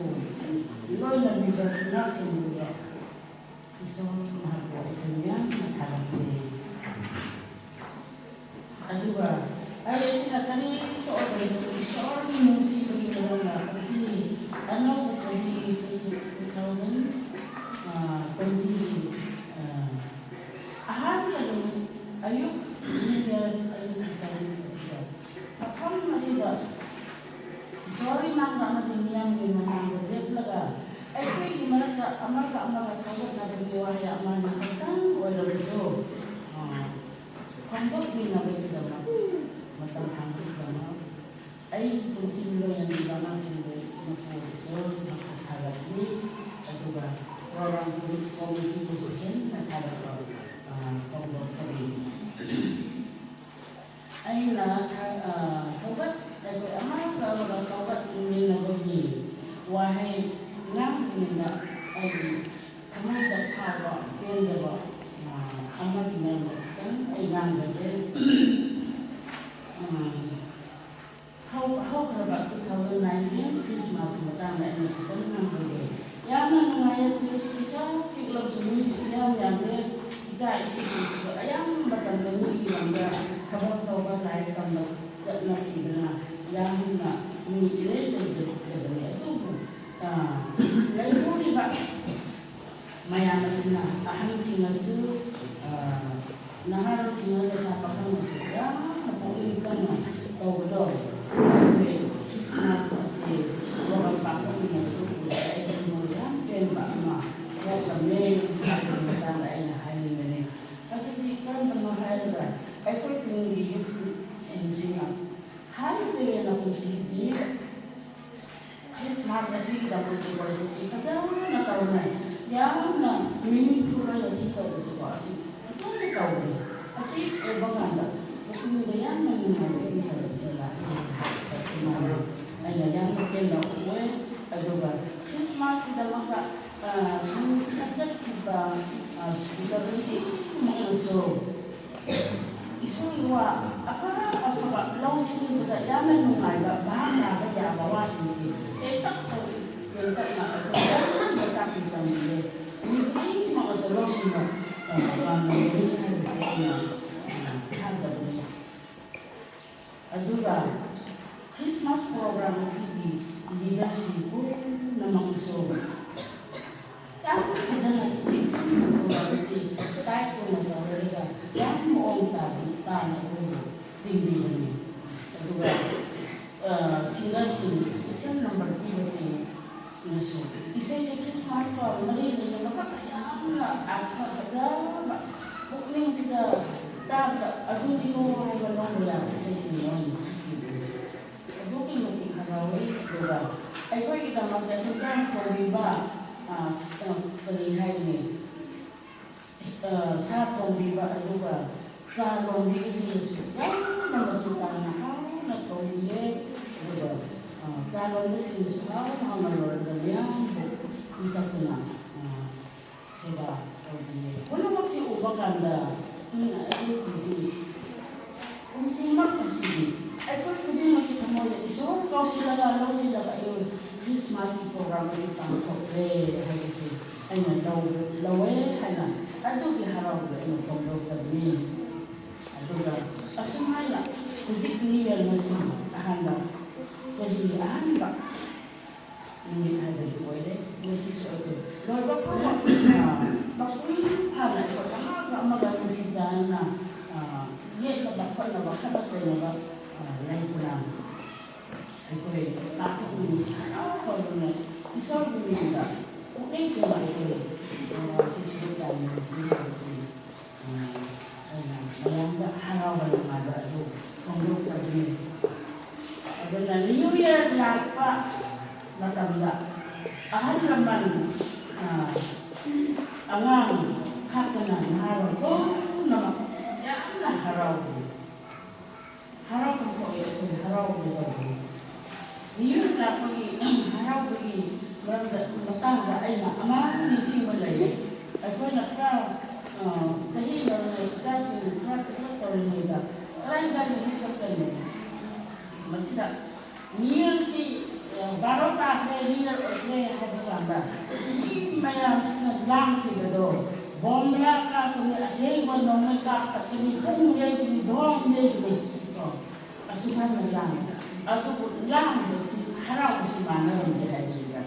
ꯂꯣꯏꯅꯕꯤꯕ, ꯉꯥꯛ-ꯁꯦꯟꯕꯤꯕ ꯏꯁꯣꯔ ꯃꯍꯥꯛꯄꯨ ꯑꯩꯈꯣꯏ ꯃꯌꯥꯝꯅ ꯊꯥꯒꯠꯆꯩ꯫ ꯑꯗꯨꯒ ꯑꯩ ꯑꯁꯤꯅ ꯀꯔꯤ ꯁꯣꯛꯑꯕꯅꯣ? ꯏꯁꯣꯔꯒꯤ ꯅꯨꯡꯁꯤꯕꯒꯤ ꯃꯔꯝꯅ ꯉꯁꯤ ꯑꯅꯧꯕ ꯆꯍꯤ two thousand twenty, ꯑ, ꯑꯍꯥꯟꯕ ꯅꯨꯃꯤꯠ ꯑꯌꯨꯛ, New Year's ꯑꯌꯨꯛꯀꯤ service ꯑꯁꯤꯗ ꯃꯐꯝ ꯑꯁꯤꯗ ꯏꯁꯣꯔꯒꯤ ꯃꯥꯡꯗ ꯑꯃꯗꯤ ꯃꯤꯌꯥꯝꯒꯤ ꯃꯃꯥꯡꯗ ꯂꯦꯞꯂꯒ ꯑꯩꯈꯣꯏꯒꯤ ꯃꯔꯛꯇ ꯑꯃꯒ ꯑꯃꯒ ꯊꯧꯒꯠꯅꯕꯒꯤ ꯋꯥꯍꯩ ꯑꯃꯅꯤ ꯈꯛꯇꯪ ꯑꯣꯏꯔꯕꯁꯨ, ꯑ, ꯐꯣꯡꯗꯣꯛꯃꯤꯟꯅꯕꯒꯤꯗꯃꯛ ꯃꯇꯝ ꯍꯥꯡꯕꯤꯗꯃꯛ ꯑꯩ ꯄꯨꯟꯁꯤ ꯃꯤꯑꯣꯏ ꯑꯅꯤꯒꯤ ꯑꯉꯥꯡꯁꯤꯡꯕꯨ ꯃꯄꯨ ꯏꯁꯣꯔ ꯃꯈꯥ ꯊꯥꯒꯠꯂꯤ꯫ ꯑꯗꯨꯒ program committee ꯕꯨꯁꯨ ꯍꯦꯟꯅ ꯊꯥꯒꯠꯄ, ꯑ, ꯐꯣꯡꯗꯣꯛꯆꯔꯤ꯫ ꯑꯩꯅ ꯊ-, ꯑ, ꯊꯧꯒꯠ-, ꯑꯩꯈꯣꯏ ꯑꯃꯒ ꯑꯃꯒ ꯊꯧꯒꯠꯃꯤꯟꯅꯕꯒꯤ ꯋꯥꯍꯩ ꯉꯥꯡꯕꯅꯤꯅ ꯑꯩꯒꯤ ꯊꯃꯣꯏꯗ ꯐꯥꯎꯕ ꯄꯦꯟꯖꯕ, ꯑ, ꯑꯃꯒꯤ ꯃꯔꯝꯗ ꯈꯤꯇꯪ ꯑꯩ ꯉꯥꯡꯖꯒꯦ꯫ ꯑ, ꯍꯧ-, ꯍꯧꯈ꯭ꯔꯕ two thousand nineteen Christmas ꯃꯇꯥꯡꯗ ꯑꯩꯅ ꯈꯤꯇꯪ ꯉꯥꯡꯖꯒꯦ꯫ ꯌꯥꯝꯅ ꯅꯨꯡꯉꯥꯏꯌꯦ, ꯄꯤꯛꯁꯨ ꯄꯤꯛꯆꯥ ꯄꯤꯛꯂꯕꯁꯨ ꯃꯤꯁꯨ ꯏꯌꯥꯝ ꯌꯥꯝꯗꯦ꯫ ꯏꯆꯥ ꯏꯁꯨꯁꯤꯡꯁꯨ ꯑꯌꯥꯝꯕ ꯃꯇꯝꯗ ꯃꯤꯒꯤ ꯂꯝꯗ ꯊꯕꯛ ꯇꯧꯕ, ꯂꯥꯏꯔꯤꯛ ꯇꯝꯕ ꯆꯠꯅꯈꯤꯗꯅ ꯌꯥꯝꯅ ꯃꯤ ꯏꯔꯩ ꯂꯩꯖꯗꯕꯅꯤ꯫ ꯑꯗꯨꯕꯨ, ꯑ, ꯂꯩꯍꯧꯔꯤꯕ ꯃꯌꯥꯝ ꯑꯁꯤꯅ, ꯑꯍꯟꯁꯤꯡꯅꯁꯨ, ꯑ, ꯅꯍꯥꯔꯣꯜꯁꯤꯡꯅ, ꯂꯩꯁꯥ ꯄꯥꯈꯪꯅꯁꯨ ꯌꯥꯝꯅ ꯄꯨꯛꯅꯤꯡ ꯆꯪꯅ ꯇꯧꯕꯗꯣ, ꯑꯩꯈꯣꯏ Christmas ꯑꯁꯤ ꯄꯥꯡꯊꯣꯛꯃꯤꯟꯅꯕꯗꯨ ꯎꯕꯗ ꯑꯩ ꯊꯃꯣꯏ ꯌꯥꯝ ꯄꯦꯟꯕ ꯑꯃ ꯄꯣꯛꯂꯝꯃꯦ꯫ ꯑꯗꯨꯒꯤ ꯃꯇꯥꯡꯗ ꯑꯩꯅ ꯍꯥꯏꯅꯤꯡꯕꯅꯤ꯫ ꯑꯗꯨꯗꯤ ꯀꯔꯝꯕ ꯁꯤ ꯐꯖꯅ ꯇꯧꯅꯩ꯫ ꯌꯥꯝꯅ meaningful ꯑꯣꯏꯅ ꯁꯤ ꯇꯧꯕꯁꯤꯀꯣ, ꯑꯁꯤ ꯐꯖꯅ ꯇꯧꯔꯦ꯫ ꯑꯁꯤ ꯎꯕ ꯀꯥꯟꯗ ꯄꯨꯛꯅꯤꯡꯗ ꯌꯥꯝꯅ ꯅꯨꯡꯉꯥꯏꯕ ꯏꯪꯊꯕ ꯁꯤ ꯂꯥꯛꯑꯦ꯫ ꯑꯗꯨꯃꯥꯏꯅ ꯑꯩꯅ ꯌꯥꯝꯅ ꯄꯦꯟꯅ ꯎꯑꯦ꯫ ꯑꯗꯨꯒ ꯈ꯭ꯔꯤꯁꯃꯥꯁꯀꯤꯗꯃꯛꯇ, ꯑ, ꯃꯤ ꯈꯟꯒꯠꯈꯤꯕ, ꯑ, speaker ꯈꯨꯗꯤꯡꯃꯛꯅꯁꯨ ꯏꯁꯣꯔꯒꯤ ꯋꯥ ꯑꯐ ꯑꯐꯕ ꯂꯧꯁꯤꯡꯕꯗ ꯌꯥꯝꯅ ꯅꯨꯡꯉꯥꯏꯕ, ꯚꯥꯞ ꯇꯥꯕ ꯌꯥꯕ ꯋꯥꯁꯤꯡꯁꯤ ꯇꯦꯟꯇꯛꯅ, ꯇꯦꯟꯇꯛꯅ ꯑꯩꯈꯣꯏꯗ ꯌꯥꯝꯅ ꯇꯥꯛꯄꯤ ꯇꯝꯕꯤꯔꯦ꯫ ꯃꯤ ꯈꯨꯗꯤꯡꯃꯛꯅꯁꯨ ꯂꯧꯁꯤꯡꯕ, ꯑ, ꯄꯥꯝꯂꯝꯒꯅꯤ ꯍꯥꯏꯕꯁꯤ ꯑꯩꯅ, ꯑ, ꯊꯥꯖꯕꯅꯤ꯫ ꯑꯗꯨꯒ ꯈ꯭ꯔꯤꯁꯃꯥꯁ program ꯑꯁꯤꯒꯤ leaderꯁꯤꯡ ꯄꯨꯝꯅꯃꯛꯁꯨ ꯌꯥꯝ ꯐꯖꯅ ꯆꯦꯛꯁꯤꯟꯅ program ꯑꯁꯤ tight ꯑꯣꯏꯅ ꯇꯧꯔꯒ ꯌꯥꯝ ꯃꯑꯣꯡ ꯇꯥꯕ ꯇꯥꯅ ꯑꯩꯈꯣꯏꯕꯨ ꯆꯤꯡꯕꯤꯕꯅꯤ꯫ ꯑꯗꯨꯒ, ꯑ, singerꯁꯤꯡ special number ꯄꯤꯕꯁꯤꯡ ꯅꯁꯨ ꯏꯁꯩꯁꯦ ꯈ꯭ꯔꯤꯁꯃꯥꯁꯀ ꯃꯔꯤ ꯂꯩꯅꯕ ꯌꯥꯝꯅ ꯑꯔꯊ ꯐꯖꯕ, ꯄꯨꯛꯅꯤꯡꯁꯤꯗ ꯇꯥꯕꯗ ꯑꯗꯨꯗꯤꯅꯣ ꯍꯥꯏꯕ ꯂꯧꯕ ꯌꯥꯕ ꯏꯁꯩꯁꯤꯡ ꯃꯣꯏꯅ ꯁꯛꯈꯤꯕꯅꯤ꯫ ꯑꯗꯨꯛꯀꯤ ꯃꯇꯤꯛ ꯍꯔꯥꯎꯏ꯫ ꯑꯗꯨꯒ ꯑꯩꯈꯣꯏꯒꯤꯗꯃꯛꯇ ꯍꯤꯟꯖꯥꯡ ꯊꯣꯡꯕꯤꯕ, ꯑ, ꯀꯔꯤ ꯍꯥꯏꯒꯅꯤ, ꯑ, ꯁꯥ ꯊꯣꯡꯕꯤꯕ, ꯑꯗꯨꯒ ꯆꯥ ꯂꯣꯟꯕꯤꯕꯁꯤꯡꯅꯁꯨ ꯌꯥꯝꯅ ꯃꯆꯨ ꯇꯥꯅ ꯍꯥꯎꯅ ꯊꯣꯡꯕꯤꯌꯦ꯫ ꯑꯗꯨꯒ, ꯑ, ꯆꯥ ꯂꯣꯟꯕꯁꯤꯡꯅꯁꯨ ꯍꯥꯎꯅ ꯍꯥꯎꯅ ꯂꯣꯜꯂꯒ ꯃꯌꯥꯝꯕꯨ ꯄꯤꯊꯛꯇꯨꯅ, ꯑ, ꯁꯦꯕꯥ ꯇꯧꯕꯤꯌꯦ꯫ ꯄꯨꯝꯅꯃꯛꯁꯤ ꯎꯕ ꯀꯥꯟꯗ, ꯎꯝ, ꯑꯩꯈꯣꯏ ꯄꯨꯟꯁꯤ ꯀꯨꯝꯁꯤꯃꯛ ꯑꯁꯤꯗꯤ ꯑꯩꯈꯣꯏ ꯈꯨꯗꯤꯡꯃꯛꯀꯤ ꯊꯃꯣꯏꯗ ꯏꯁꯣꯔ ꯀꯧꯁꯤꯜꯂꯒ ꯂꯧꯁꯤꯜꯂꯒ ꯑꯩꯈꯣꯏ ꯈ꯭ꯔꯤꯁꯃꯥꯁꯀꯤ program ꯑꯁꯤ ꯄꯥꯡꯊꯣꯛꯂꯦ ꯍꯥꯏꯕꯁꯤ ꯑꯩꯅ ꯂꯧ-, ꯂꯧꯋꯦ ꯍꯥꯏꯅ ꯑꯗꯨꯒꯤ ꯍꯔꯥꯎꯕꯗ ꯑꯩꯅ ꯐꯣꯡꯗꯣꯛꯆꯕꯅꯤ꯫ ꯑꯗꯨꯒ ꯑꯁꯨꯃꯥꯏꯅ ꯍꯧꯖꯤꯛ New Year ꯃꯁꯤ ꯑꯍꯥꯟꯕ, ꯆꯍꯤꯒꯤ ꯑꯍꯥꯟꯕ ꯅꯨꯃꯤꯠ ꯍꯥꯏꯕꯗꯨ ꯑꯣꯏꯔꯦ꯫ ꯉꯁꯤꯁꯨ ꯑꯩꯈꯣꯏ ꯂꯣꯏꯕ ꯐꯥꯎꯕ, ꯑ, ꯃꯄꯨꯡ ꯐꯥꯅ ꯑꯩꯈꯣꯏ ꯑꯃꯒ ꯑꯃꯒ ꯅꯨꯡꯁꯤ ꯆꯥꯟꯅꯅ, ꯑ, ꯌꯦꯠꯅꯕ ꯈꯣꯠꯅꯕ, ꯈꯠꯅ ꯆꯩꯅꯕ, ꯑ, ꯂꯩꯇꯅ ꯑꯩꯈꯣꯏ ꯂꯥꯛꯄ ꯅꯨꯃꯤꯠꯁꯤ ꯍꯔꯥꯎ ꯍꯔꯥꯎꯅ ꯏꯁꯣꯔꯒꯤ ꯃꯤꯡꯗ ꯄꯨꯛꯅꯤꯡ ꯆꯦꯟꯅ ꯑꯩꯈꯣꯏ, ꯑ, ꯁꯤ ꯁꯔꯨꯛ ꯌꯥꯃꯤꯟꯅꯁꯤ ꯍꯥꯏꯕꯁꯤ ꯑꯩꯅ ꯃꯌꯥꯝꯗ ꯍꯔꯥꯎꯕ ꯅꯨꯡꯉꯥꯏꯕ ꯑꯗꯨ ꯐꯣꯡꯗꯣꯛꯆꯕꯅꯤ꯫ ꯑꯗꯨꯅ New Year ꯂꯥꯛꯄ ꯃꯇꯝꯗ ꯑꯍꯜ ꯂꯃꯟ, ꯑ, ꯑꯉꯥꯡ ꯈꯥꯛꯇꯅ ꯅꯍꯥꯔꯣꯜ ꯄꯨꯝꯅꯃꯛ ꯌꯥꯝꯅ ꯍꯔꯥꯎꯕꯅꯤ꯫ ꯍꯔꯥꯎꯐꯝ ꯊꯣꯛꯑꯦ, ꯑꯩꯈꯣꯏ ꯍꯔꯥꯎꯒꯗꯧꯕꯅꯤ꯫ ꯃꯤꯑꯣꯏ ꯂꯥꯛꯄꯒꯤ ꯍꯔꯥꯎꯕꯒꯤ ꯃꯔꯝꯗ, ꯃꯇꯥꯡꯗ ꯑꯩꯅ ꯑꯃ ꯅꯤꯡꯁꯤꯡꯕ ꯂꯩꯌꯦ꯫ ꯑꯩꯈꯣꯏꯅ ꯈꯔ, ꯑ, ꯆꯍꯤ ꯅꯧꯔꯤꯉꯩ ꯏꯆꯥꯁꯤꯡ ꯈꯔ ꯄꯤꯛꯇꯛ ꯇꯧꯔꯤꯉꯩꯗ ꯀꯗꯥꯏ ꯀꯗꯥꯏꯗ ꯍꯦꯛ ꯆꯠꯀꯅꯤ? ꯃꯁꯤꯗ ꯃꯤꯔꯣꯜꯁꯤ, ꯑ, ꯕꯥꯔꯣ ꯇꯥꯈ꯭ꯔꯦ, ꯃꯤꯔꯣꯜ ꯑꯣꯏꯈ꯭ꯔꯦ ꯍꯥꯏꯕ ꯀꯥꯟꯗ ꯃꯤ ꯃꯌꯥꯝꯁꯤꯅ ꯂꯥꯡꯈꯤꯕꯗꯣ, ꯕꯣꯝꯕ꯭ꯔꯥ ꯀꯥꯞꯄꯅꯤ, ꯑꯁꯦꯡꯕ ꯅꯣꯡꯃꯩ ꯀꯥꯞꯄꯛꯀꯅꯤ, ꯄꯨꯡ ꯌꯩꯒꯅꯤ, ꯗꯣꯝ ꯌꯩꯒꯅꯤ, ꯀꯣ, ꯑꯁꯨꯃꯥꯏꯅ ꯂꯥꯡꯉꯤ꯫ ꯑꯗꯨꯕꯨ ꯂꯥꯡꯕꯁꯤ, ꯍꯔꯥꯎꯕꯁꯤ ꯃꯥꯟꯅꯔꯝꯗꯦ ꯍꯥꯏꯕꯅꯤꯗ꯫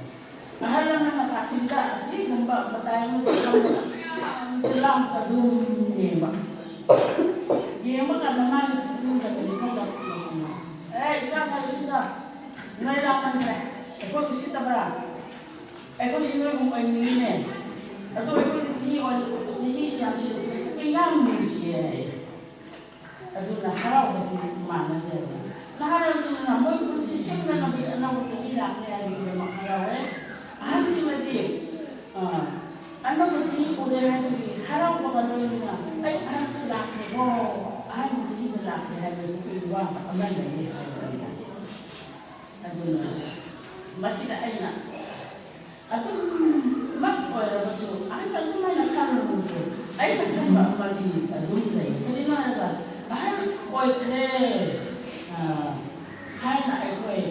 ꯑꯍꯜ ꯑꯃꯅ ꯀꯥꯆꯤꯟꯗ ꯑꯁꯤꯒꯨꯝꯕ ꯃꯇꯥꯏ ꯑꯃꯗ ꯐꯝꯕ ꯃꯌꯥꯝꯗꯨ ꯂꯥꯡꯕ ꯑꯗꯨꯝ ꯌꯦꯡꯕ꯫ ꯌꯦꯡꯕ ꯀꯥꯟꯗ ꯃꯥꯒꯤ ꯄꯨꯛꯅꯤꯡꯗ ꯀꯔꯤ ꯈꯜꯂꯛꯄꯅꯣ? "ꯑꯦ, ꯏꯆꯥ ꯁꯥ, ꯏꯁꯨ ꯁꯥ, ꯅꯣꯏ ꯂꯥꯡꯃꯟꯈ꯭ꯔꯦ꯫ ꯑꯩꯈꯣꯏ ꯎꯁꯤꯠꯇꯕ꯭ꯔꯥ? ꯑꯩꯈꯣꯏꯁꯤ ꯅꯣꯏꯒꯨꯝ ꯑꯣꯏꯅꯤꯡꯉꯤꯅꯦ꯫ ꯑꯗꯨ ꯑꯩꯈꯣꯏꯒꯤ ꯆꯍꯤ ꯑꯣꯏ-, ꯆꯍꯤꯁꯤ ꯌꯥꯝꯁꯤꯜꯂꯛꯄꯁꯤ ꯑꯩꯈꯣꯏ ꯌꯥꯝ ꯅꯨꯡꯁꯤꯌꯦ" ꯍꯥꯏꯌꯦ꯫ ꯑꯗꯨꯅ ꯍꯔꯥꯎꯕꯁꯤ ꯃꯥꯟꯅꯗꯦꯕ꯫ ꯅꯍꯥꯔꯣꯜꯁꯤꯡꯅ ꯃꯣꯏ ꯄꯨꯟꯁꯤ ꯁꯦꯝꯅꯅꯕꯒꯤ ꯑꯅꯧꯕ ꯆꯍꯤ ꯂꯥꯛꯂꯦ ꯍꯥꯏꯕꯒꯤꯗꯃꯛ ꯍꯔꯥꯎꯋꯦ꯫ ꯑꯍꯟꯁꯤꯡꯅꯗꯤ, ꯑ, ꯑꯅꯧꯕ ꯆꯍꯤ ꯎꯔꯦ ꯍꯥꯏꯕꯒꯤ ꯍꯔꯥꯎꯕꯒ ꯂꯣꯏꯅꯅ "ꯑꯩ ꯑꯍꯟꯗ ꯂꯥꯛꯈ꯭ꯔꯦꯀꯣ, ꯑꯍꯟꯒꯤ ꯆꯍꯤꯗ ꯂꯥꯛꯈ꯭ꯔꯦ" ꯍꯥꯏꯕꯒꯤ ꯋꯥ ꯑꯃ ꯂꯩꯌꯦ ꯍꯥꯏꯕꯅꯤꯗ꯫ ꯑꯗꯨꯅ ꯃꯁꯤꯗ ꯑꯩꯅ ꯑꯗꯨꯃꯛ ꯑꯣꯏꯔꯕꯁꯨ, ꯑꯍꯟ ꯑꯗꯨꯃꯥꯏꯅ ꯈꯜꯂꯕꯁꯨ, ꯑꯩꯅ ꯈꯟꯕ ꯑꯃꯗꯤ ꯑꯗꯨꯝ ꯂꯩ꯫ ꯀꯔꯤꯅꯣ ꯍꯥꯏꯔꯒ, ꯑꯍꯟ ꯑꯣꯏꯈ꯭ꯔꯦ, ꯑ, ꯍꯥꯏꯅ ꯑꯩꯈꯣꯏ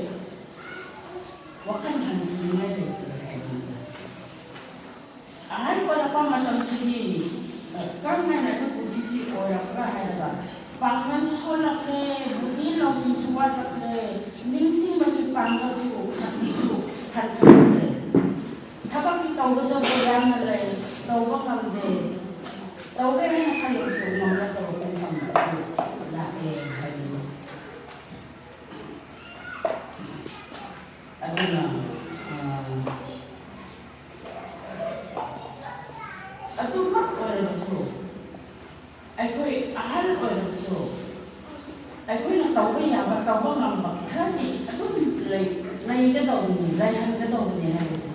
ꯋꯥꯈꯜ ꯍꯟꯈꯤꯅꯤꯡꯉꯥꯏ ꯂꯩꯇ꯭ꯔꯦ ꯍꯥꯏꯕꯅꯤꯗ꯫ ꯑꯍꯟ ꯑꯣꯏꯔꯛꯄ ꯃꯇꯝꯁꯤꯗꯤ, ꯑ, ꯀꯔꯝ ꯍꯥꯏꯅ ꯑꯩꯈꯣꯏ ꯄꯨꯟꯁꯤꯁꯤ ꯑꯣꯏꯔꯛꯄ꯭ꯔꯥ ꯍꯥꯏꯔꯒ, ꯄꯥꯡꯒꯜꯁꯨ ꯁꯣꯜꯂꯛꯂꯦ, ꯕꯨꯙꯤ ꯂꯧꯁꯤꯡꯁꯨ ꯋꯥꯠꯂꯛꯂꯦ, ꯅꯤꯡꯁꯤꯡꯕꯒꯤ ꯄꯥꯡꯒꯜꯁꯨ, ꯁꯛꯇꯤꯁꯨ ꯍꯟꯊꯔꯛꯂꯦ꯫ ꯊꯕꯛꯇꯤ ꯇꯧꯒꯗꯕ ꯌꯥꯝꯅ ꯂꯩ, ꯇꯧꯕ ꯉꯝꯗꯦ꯫ ꯇꯧꯒꯦ ꯍꯥꯏꯅ ꯈꯜꯂꯕꯁꯨ ꯉꯝꯂꯛꯇꯕ ꯄꯨꯡꯐꯝ ꯑꯗꯨ ꯂꯥꯛꯑꯦ ꯍꯥꯏꯕꯅꯤ꯫ ꯑꯗꯨꯅ, ꯑ, ꯑꯗꯨꯃꯛ ꯑꯣꯏꯔꯕꯁꯨ, ꯑꯩꯈꯣꯏ ꯑꯍꯜ ꯑꯣꯏꯔꯕꯁꯨ, ꯑꯩꯈꯣꯏꯅ ꯇꯧꯕ ꯌꯥꯕ, ꯇꯧꯕ ꯉꯝꯕ ꯈꯔꯗꯤ ꯑꯗꯨꯝ ꯂꯩ-, ꯂꯩꯒꯗꯧꯕꯅꯤ, ꯂꯩꯍꯟꯒꯗꯧꯕꯅꯤ ꯍꯥꯏꯕꯁꯤ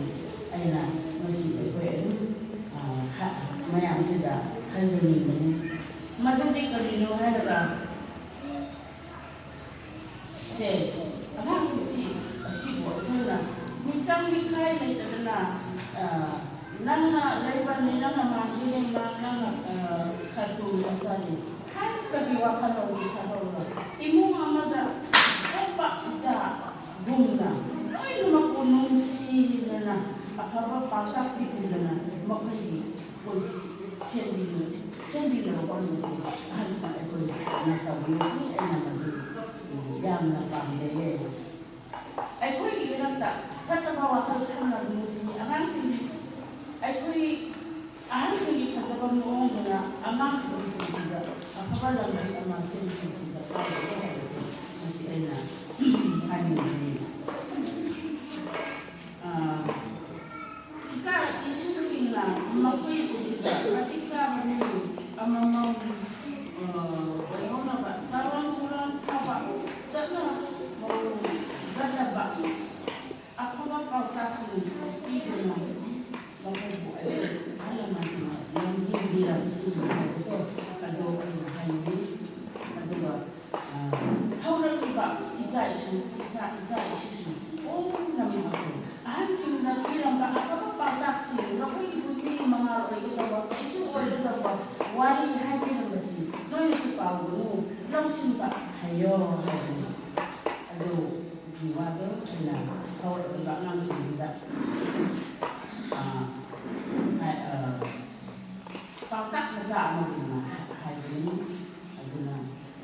ꯁꯤꯗ ꯍꯥꯏꯖꯅꯤꯡꯕꯅꯤ꯫ ꯃꯗꯨꯗꯤ ꯀꯔꯤꯅꯣ ꯍꯥꯏꯔꯒ, ꯁꯦ, ꯑꯉꯥꯡꯁꯤꯡꯁꯤ ꯑꯁꯤꯕꯨ ꯑꯩꯈꯣꯏꯅ ꯃꯤꯆꯪ ꯃꯤꯈꯥꯏ ꯂꯩꯇꯗꯅ, ꯑ, ꯅꯪꯅ ꯂꯩꯕꯅꯤ, ꯅꯪꯅ ꯃꯥꯡꯒꯤꯅꯤ, ꯃꯥ-, ꯅꯪꯅ, ꯑ, ꯁꯔꯇꯨ ꯃꯆꯥꯅꯤ ꯍꯥꯏꯕꯒꯤ ꯋꯥꯈꯜꯂꯣꯟꯁꯤ ꯊꯥꯗꯣꯛꯂꯒ, ꯏꯃꯨꯡ ꯑꯃꯗ ꯄꯣꯛꯄ ꯏꯆꯥꯒꯨꯝꯅ ꯂꯣꯏꯅꯃꯛꯄꯨ ꯅꯨꯡꯁꯤꯅꯅ, ꯑꯐꯕ ꯄꯥꯎꯇꯥꯛ ꯄꯤꯕꯤꯗꯅ, ꯃꯈꯣꯏꯒꯤ ꯄꯨꯟꯁꯤ ꯁꯦꯝꯕꯤꯅ-, ꯁꯦꯝꯕꯤꯅꯕ ꯍꯣꯠꯅꯕꯁꯤ ꯑꯍꯜꯁꯤꯡ ꯑꯩꯈꯣꯏꯅ ꯇꯧꯕꯤꯕꯁꯤ ꯑꯩꯅ ꯃꯗꯨ ꯌꯥꯝꯅ ꯄꯥꯝꯖꯩꯌꯦ꯫ ꯑꯩꯈꯣꯏꯒꯤ ꯏꯔꯛꯇ ꯐꯠꯇꯕ ꯋꯥꯈꯜ ꯈꯟꯅꯒꯨꯝꯁꯤ꯫ ꯑꯉꯥꯡꯁꯤꯡꯒꯤ, ꯑꯩꯈꯣꯏ ꯑꯍꯜꯁꯤꯡꯒꯤ ꯐꯖꯕ ꯃꯑꯣꯡꯗꯨꯅ ꯑꯉꯥꯡꯁꯤꯡꯒꯤ ꯄꯨꯟꯁꯤꯗ ꯑꯐꯕ ꯂꯝꯕꯤ ꯑꯃ ꯁꯦꯝꯕꯤꯕꯁꯤ ꯗꯔꯀꯥꯔ ꯑꯣꯏ ꯍꯥꯏꯕꯁꯦ ꯃꯁꯤ ꯑꯩꯅ ꯍꯥꯏꯅꯤꯡꯕꯅꯤ꯫ ꯑ, ꯏꯆꯥ ꯏꯁꯨꯁꯤꯡꯅ ꯃꯈꯣꯏ ꯄꯨꯟꯁꯤꯗ ꯃꯇꯤꯛ ꯆꯥꯕ ꯃꯤ ꯑꯃꯃꯝ, ꯑ, ꯑꯣꯏꯍꯧꯅꯕ ꯆꯥꯔꯣꯟ ꯁꯨꯔꯣꯟ ꯐꯕ ꯆꯠꯅ ꯃꯑꯣꯡ ꯆꯠꯅꯕ ꯑꯐꯕ ꯄꯥꯎꯇꯥꯛꯁꯤꯡ ꯄꯤꯗꯨꯅ ꯃꯈꯣꯏꯕꯨ ꯑꯩꯈꯣꯏ ꯑꯍꯜ ꯂꯃꯟꯁꯤꯡꯅ ꯂꯝꯖꯤꯡꯕꯤꯔꯝꯁꯤ ꯍꯥꯏꯕꯗꯣ ꯑꯗꯣ ꯑꯩꯅ ꯍꯥꯏꯅꯤꯡꯏ꯫ ꯑꯗꯨꯒ ꯑ, ꯍꯧꯔꯛꯂꯤꯕ ꯏꯆꯥ ꯏꯁꯨ, ꯏꯆꯥ, ꯏꯆꯥ ꯏꯁꯨꯁꯤꯡ ꯄꯨꯝꯅꯃꯛ ꯑꯁꯤ ꯑꯍꯟꯁꯤꯡꯅ ꯄꯤꯔꯝꯕ ꯑꯐꯕ ꯄꯥꯎꯇꯥꯛꯁꯤꯡ, ꯅꯈꯣꯏꯒꯤ ꯄꯨꯟꯁꯤꯒꯤ ꯃꯉꯥꯜ ꯑꯣꯏꯒꯗꯧꯕ, ꯆꯩꯁꯨ ꯑꯣꯏꯒꯗꯧꯕ ꯋꯥꯔꯤ ꯍꯥꯏꯕꯤꯔꯝꯕꯁꯤ ꯅꯣꯏꯅꯁꯨ ꯀꯥꯎꯒꯅꯨ, ꯂꯧꯁꯤꯟꯕ ꯍꯩꯌꯣ ꯍꯥꯏꯕꯅꯤ꯫ ꯑꯗꯨꯒꯤ ꯋꯥꯗꯣ ꯑꯩꯅ ꯍꯧꯔꯛꯂꯤꯕ ꯑꯉꯥꯡꯁꯤꯡꯁꯤꯗ, ꯑ, ꯍꯥꯏ-, ꯑ, ꯄꯥꯎꯇꯥꯛ ꯃꯆꯥ ꯑꯃꯒꯨꯝꯅ ꯍꯥꯏꯕꯅꯤ꯫ ꯑꯗꯨꯅ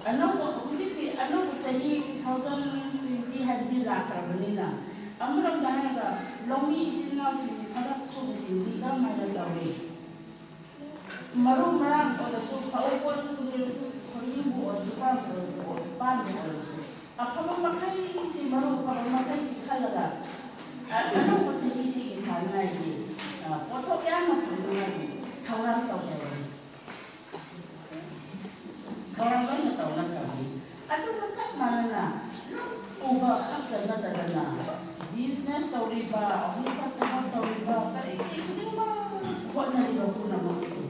ꯑꯅꯧꯕ, ꯍꯧꯖꯤꯛꯇꯤ ꯑꯅꯧꯕ ꯆꯍꯤ two thousand twenty ꯍꯥꯏꯕꯗꯤ ꯂꯥꯛꯈ꯭ꯔꯕꯅꯤꯅ, ꯑꯃꯔꯣꯝꯗ ꯍꯥꯏꯔꯒ ꯂꯧꯃꯤ ꯏꯆꯤꯟ ꯏꯅꯥꯎꯁꯤꯡꯒꯤ ꯊꯕꯛ ꯁꯨꯕꯁꯤꯡꯗꯤ ꯀꯔꯝꯍꯥꯏꯅ ꯇꯧꯔꯤ? ꯃꯔꯨ ꯃꯔꯥꯡ ꯑꯣꯏꯔꯁꯨ, ꯐꯧ ꯄꯣꯠꯇꯨ ꯑꯣꯏꯔꯁꯨ, ꯈꯣꯏꯔꯤꯕꯨ ꯑꯣꯏꯔꯁꯨ, ꯄꯥꯟꯁꯨ ꯑꯣꯏꯔꯁꯨ, ꯄꯥꯟꯕꯨ ꯑꯣꯏꯔꯁꯨ, ꯑꯐꯕ ꯃꯈꯩꯁꯤ, ꯃꯔꯨ ꯑꯐꯕ ꯃꯈꯩꯁꯤ ꯈꯜꯂꯒ, ꯑ, ꯑꯅꯧꯕ ꯆꯍꯤꯁꯤꯒꯤ ꯊꯥꯅꯉꯥꯏꯒꯤ, ꯑ, ꯄꯣꯠꯊꯣꯛ ꯌꯥꯝꯅ ꯐꯪꯅꯉꯥꯏꯒꯤ ꯊꯧꯔꯥꯡ ꯇꯧꯒꯗꯕꯅꯤ꯫ ꯊꯧꯔꯥꯡ ꯂꯣꯏꯅ ꯇꯧꯅꯈ꯭ꯔꯕꯅꯤ꯫ ꯑꯗꯨꯒ ꯆꯞ ꯃꯥꯟꯅꯅ ꯂꯧ ꯎꯕ ꯈꯛꯇ ꯅꯠꯇꯗꯅ, business ꯇꯧꯔꯤꯕ, office ꯇ ꯊꯕꯛ ꯇꯧꯔꯤꯕ, ꯀꯔꯤ ꯀꯔꯤ ꯈꯨꯗꯤꯡꯃꯛ ꯍꯣꯠꯅꯔꯤꯕ ꯄꯨꯝꯅꯃꯛꯁꯨ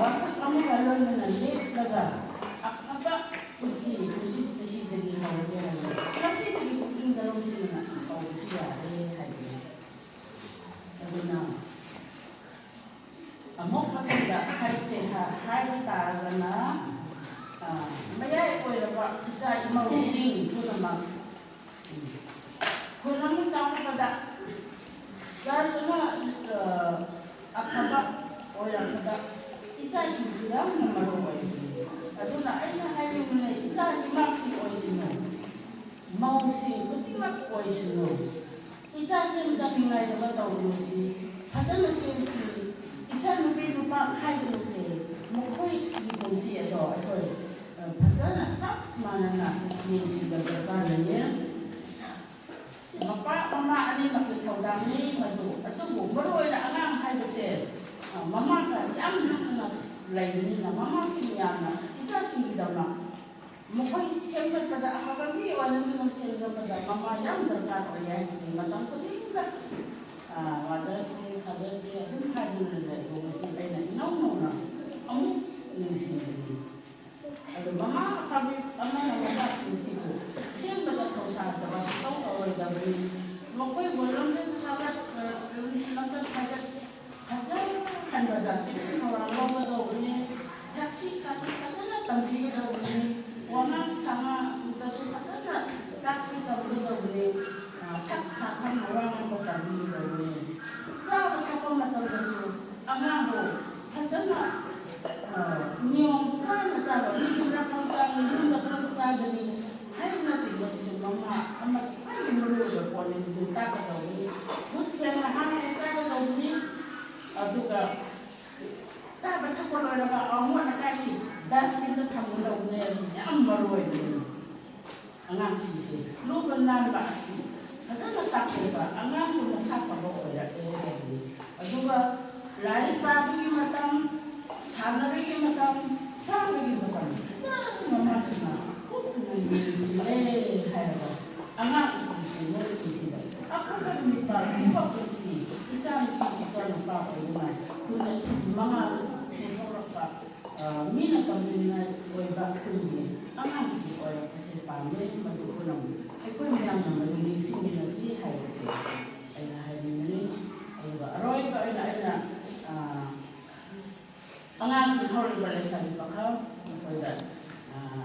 ꯋꯥꯁꯛ ꯑꯃꯒ ꯂꯣꯏꯅꯅ ꯂꯦꯞꯂꯒ ꯑꯐꯕ ꯄꯨꯟꯁꯤ ꯀꯨꯝꯁꯤ ꯆꯍꯤꯗꯒꯤ ꯍꯧꯔꯒꯦ ꯍꯥꯏꯕ ꯉꯁꯤꯗꯒꯤ ꯄꯨꯛꯅꯤꯡꯗ ꯂꯧꯁꯤꯟꯗꯨꯅ ꯍꯧꯕꯁꯨ ꯌꯥꯔꯦ ꯍꯥꯏꯕꯅꯤ꯫ ꯑꯗꯨꯅ ꯑꯃꯨꯛ ꯃꯊꯪꯗ ꯍꯥꯏꯁꯦ ꯍꯥꯏꯕ ꯇꯥꯔꯒꯅ, ꯑ, ꯃꯌꯥꯏ ꯑꯣꯏꯔꯕ ꯏꯆꯥ ꯏꯃꯧꯁꯤꯡ ꯄꯨꯝꯅꯃꯛ, ꯎꯝ, ꯈꯨꯟ ꯑꯃ ꯆꯥꯎꯈꯠꯄꯗ, ꯆꯔꯆ ꯑꯃ, ꯑ, ꯑꯐꯕ ꯑꯣꯏꯔꯛꯄꯗ ꯏꯆꯥꯁꯤꯡꯁꯤ ꯌꯥꯝꯅ ꯃꯔꯨ ꯑꯣꯏ꯫ ꯑꯗꯨꯅ ꯑꯩꯅ ꯍꯥꯏꯅꯤꯡꯕꯅ ꯏꯆꯥꯒꯤ ꯃꯥꯛꯁꯤ ꯑꯣꯏꯁꯅꯨ, ꯃꯧꯁꯤꯡ ꯈꯨꯗꯤꯡꯃꯛ ꯑꯣꯏꯁꯅꯨ, ꯏꯆꯥ ꯁꯦꯝꯒꯠꯅꯤꯡꯉꯥꯏꯗꯃꯛ ꯇꯧꯔꯤꯕꯁꯤ ꯐꯖꯅ ꯁꯦꯝꯁꯤ꯫ ꯏꯆꯥ ꯅꯨꯄꯤ ꯅꯨꯄꯥ ꯈꯥꯏꯗꯅꯁꯦ, ꯃꯈꯣꯏꯒꯤ ꯄꯨꯟꯁꯤ ꯑꯗꯣ ꯑꯩꯈꯣꯏ, ꯑ, ꯐꯖꯅ ꯆꯞ ꯃꯥꯟꯅꯅ ꯌꯦꯡꯁꯤꯟꯕ ꯗꯔꯀꯥꯔ ꯂꯩꯌꯦ꯫ ꯃꯄꯥ ꯃꯃꯥ ꯑꯅꯤꯃꯛꯀꯤ ꯊꯧꯗꯥꯡꯅꯤ ꯃꯗꯨ꯫ ꯑꯗꯨꯕꯨ ꯃꯔꯨꯑꯣꯏꯅ ꯑꯉꯥꯡ ꯍꯥꯏꯕꯁꯦ, ꯑ, ꯃꯃꯥꯒ ꯌꯥꯝ ꯅꯛꯅ ꯂꯩꯕꯅꯤꯅ ꯃꯃꯥꯁꯤꯡ ꯌꯥꯝꯅ ꯏꯆꯥꯁꯤꯡꯒꯤꯗꯃꯛ ꯃꯈꯣꯏ ꯁꯦꯝꯒꯠꯄꯗ, ꯑꯐꯕ ꯃꯤ ꯑꯣꯏꯅꯕꯒꯤꯗꯃꯛ ꯁꯦꯝꯒꯠꯄꯗ ꯃꯃꯥ ꯌꯥꯝ ꯗꯔꯀꯥꯔ ꯑꯣꯏ ꯍꯥꯏꯕꯁꯤ ꯃꯇꯝ ꯈꯨꯗꯤꯡꯗ, ꯑ, Mother's Day, Father's Day ꯑꯗꯨꯝ ꯍꯥꯏꯗꯨꯅ ꯂꯩꯕ ꯃꯁꯤ ꯑꯩꯅ ꯏꯅꯧ ꯅꯧꯅ ꯑꯃꯨꯛ ꯅꯤꯡꯁꯤꯡꯕꯅꯤ꯫ ꯑꯗꯨ ꯃꯃꯥ ꯑꯐꯕꯤ ꯑꯃꯅ ꯃꯆꯥꯁꯤꯡꯁꯤꯕꯨ ꯁꯦꯝꯕꯗ ꯊꯧꯁꯥꯗꯕ ꯁꯨꯡꯇꯧ ꯇꯧꯔꯣꯏꯗꯕꯅꯤ꯫ ꯃꯈꯣꯏꯕꯨ ꯂꯝꯆꯠ ꯁꯥꯖꯠ, ꯂꯝꯆꯠ ꯁꯥꯖꯠ ꯐꯖꯅ ꯈꯟꯕꯗ ꯆꯦꯛꯁꯤꯟ ꯊꯧꯔꯥꯡ ꯂꯧꯒꯗꯧꯕꯅꯤ꯫ ꯊꯛꯁꯤ ꯈꯥꯁꯤ ꯐꯖꯅ ꯇꯝꯕꯤꯒꯗꯧꯕꯅꯤ꯫ ꯋꯥꯉꯥꯡ ꯁꯉꯥꯡꯗꯁꯨ ꯐꯖꯅ ꯇꯥꯛꯄꯤ ꯇꯝꯕꯤꯒꯗꯧꯕꯅꯤ꯫ ꯊꯛ ꯈꯥ ꯈꯪꯅ ꯋꯥ ꯉꯥꯡꯕ ꯇꯝꯕꯤꯒꯗꯧꯕꯅꯤ꯫ ꯆꯥꯕ ꯊꯛꯄ ꯃꯇꯝꯗꯁꯨ ꯑꯉꯥꯡꯕꯨ ꯐꯖꯅ, ꯑ, ꯅꯤꯌꯣꯝ ꯆꯥꯅ ꯆꯥꯕ, ꯃꯤꯒꯤ ꯃꯔꯛꯇ ꯆꯥꯒꯅꯤ, ꯌꯨꯝꯗ ꯄꯨꯂꯞ ꯆꯥꯒꯅꯤ ꯍꯥꯏꯕꯅꯆꯤꯡꯕꯁꯤꯁꯨ ꯃꯃꯥ ꯑꯃꯒꯤ ꯈ꯭ꯋꯥꯏꯗꯒꯤ ꯃꯔꯨꯑꯣꯏꯕ ꯄꯣꯠꯅꯤ꯫ ꯑꯗꯨ ꯇꯥꯛꯀꯗꯧꯕꯅꯤ꯫ ꯈꯨꯠ ꯁꯦꯡꯅ ꯍꯥꯝꯃꯒ ꯆꯥꯒꯗꯧꯕꯅꯤ꯫ ꯑꯗꯨꯒ ꯆꯥꯕ ꯊꯛꯄ ꯂꯣꯏꯔꯒ ꯑꯃꯣꯠ ꯑꯀꯥꯏꯁꯤ dustbinꯗ ꯊꯝꯒꯗꯧꯕꯅꯦ꯫ ꯑꯗꯨ ꯌꯥꯝ ꯃꯔꯨ ꯑꯣꯏꯕꯅꯤ꯫ ꯑꯉꯥꯡꯁꯤꯡꯁꯦ ꯂꯨꯕ ꯅꯥꯟꯕ ꯑꯁꯤ ꯐꯖꯅ ꯇꯥꯛꯄꯤꯕ, ꯑꯉꯥꯡꯕꯨ ꯃꯁꯥ ꯐꯕ ꯑꯣꯏꯔꯛꯑꯦ ꯍꯥꯏꯕꯅꯤ꯫ ꯑꯗꯨꯒ ꯂꯥꯏꯔꯤꯛ ꯄꯥꯕꯒꯤ ꯃꯇꯝ, ꯁꯥꯟꯅꯕꯒꯤ ꯃꯇꯝ, ꯆꯥꯕꯒꯤ ꯃꯇꯝ ꯐꯖꯅ ꯃꯃꯥꯁꯤꯡꯅ ꯀꯨꯞꯅ ꯌꯦꯡꯁꯤꯜꯂꯦ ꯍꯥꯏꯔꯒ ꯑꯉꯥꯡꯁꯤꯡꯁꯤ ꯃꯣꯏꯒꯤꯁꯤꯗ ꯑꯐꯕ ꯅꯨꯄꯥ, ꯑꯐꯕ ꯄꯨꯟꯁꯤ, ꯏꯆꯥꯅꯨꯄꯤ, ꯏꯆꯥꯅꯨꯄꯥ ꯑꯣꯏꯅꯤꯡꯉꯥꯏ ꯄꯨꯟꯅ ꯁꯤ ꯃꯉꯥ ꯄꯨꯊꯣꯔꯛꯄ ꯃꯤꯅ ꯇꯝꯕꯤꯅꯤꯡꯉꯥꯏ ꯑꯣꯏꯕ ꯈꯨꯟꯒꯤ ꯑꯉꯥꯡꯁꯤꯡ ꯑꯣꯏꯔꯛꯄꯁꯦ ꯄꯥꯝꯃꯦ꯫ ꯃꯗꯨ ꯄꯨꯝꯅꯃꯛ ꯑꯩꯈꯣꯏ ꯃꯌꯥꯝꯅ ꯃꯗꯨ ꯅꯤꯡꯁꯤꯡꯃꯤꯟꯅꯁꯤ ꯍꯥꯏꯕꯁꯦ ꯑꯩꯅ ꯍꯥꯏꯅꯤꯡꯕꯅꯤ꯫ ꯑꯗꯨꯒ ꯑꯔꯣꯏꯕ ꯑꯣꯏꯅ ꯑꯩꯅ ꯑꯉꯥꯡꯁꯤꯡ ꯍꯧꯔꯤꯕ ꯂꯩꯁꯥꯕꯤ ꯄꯥꯈꯪ ꯃꯈꯣꯏꯗ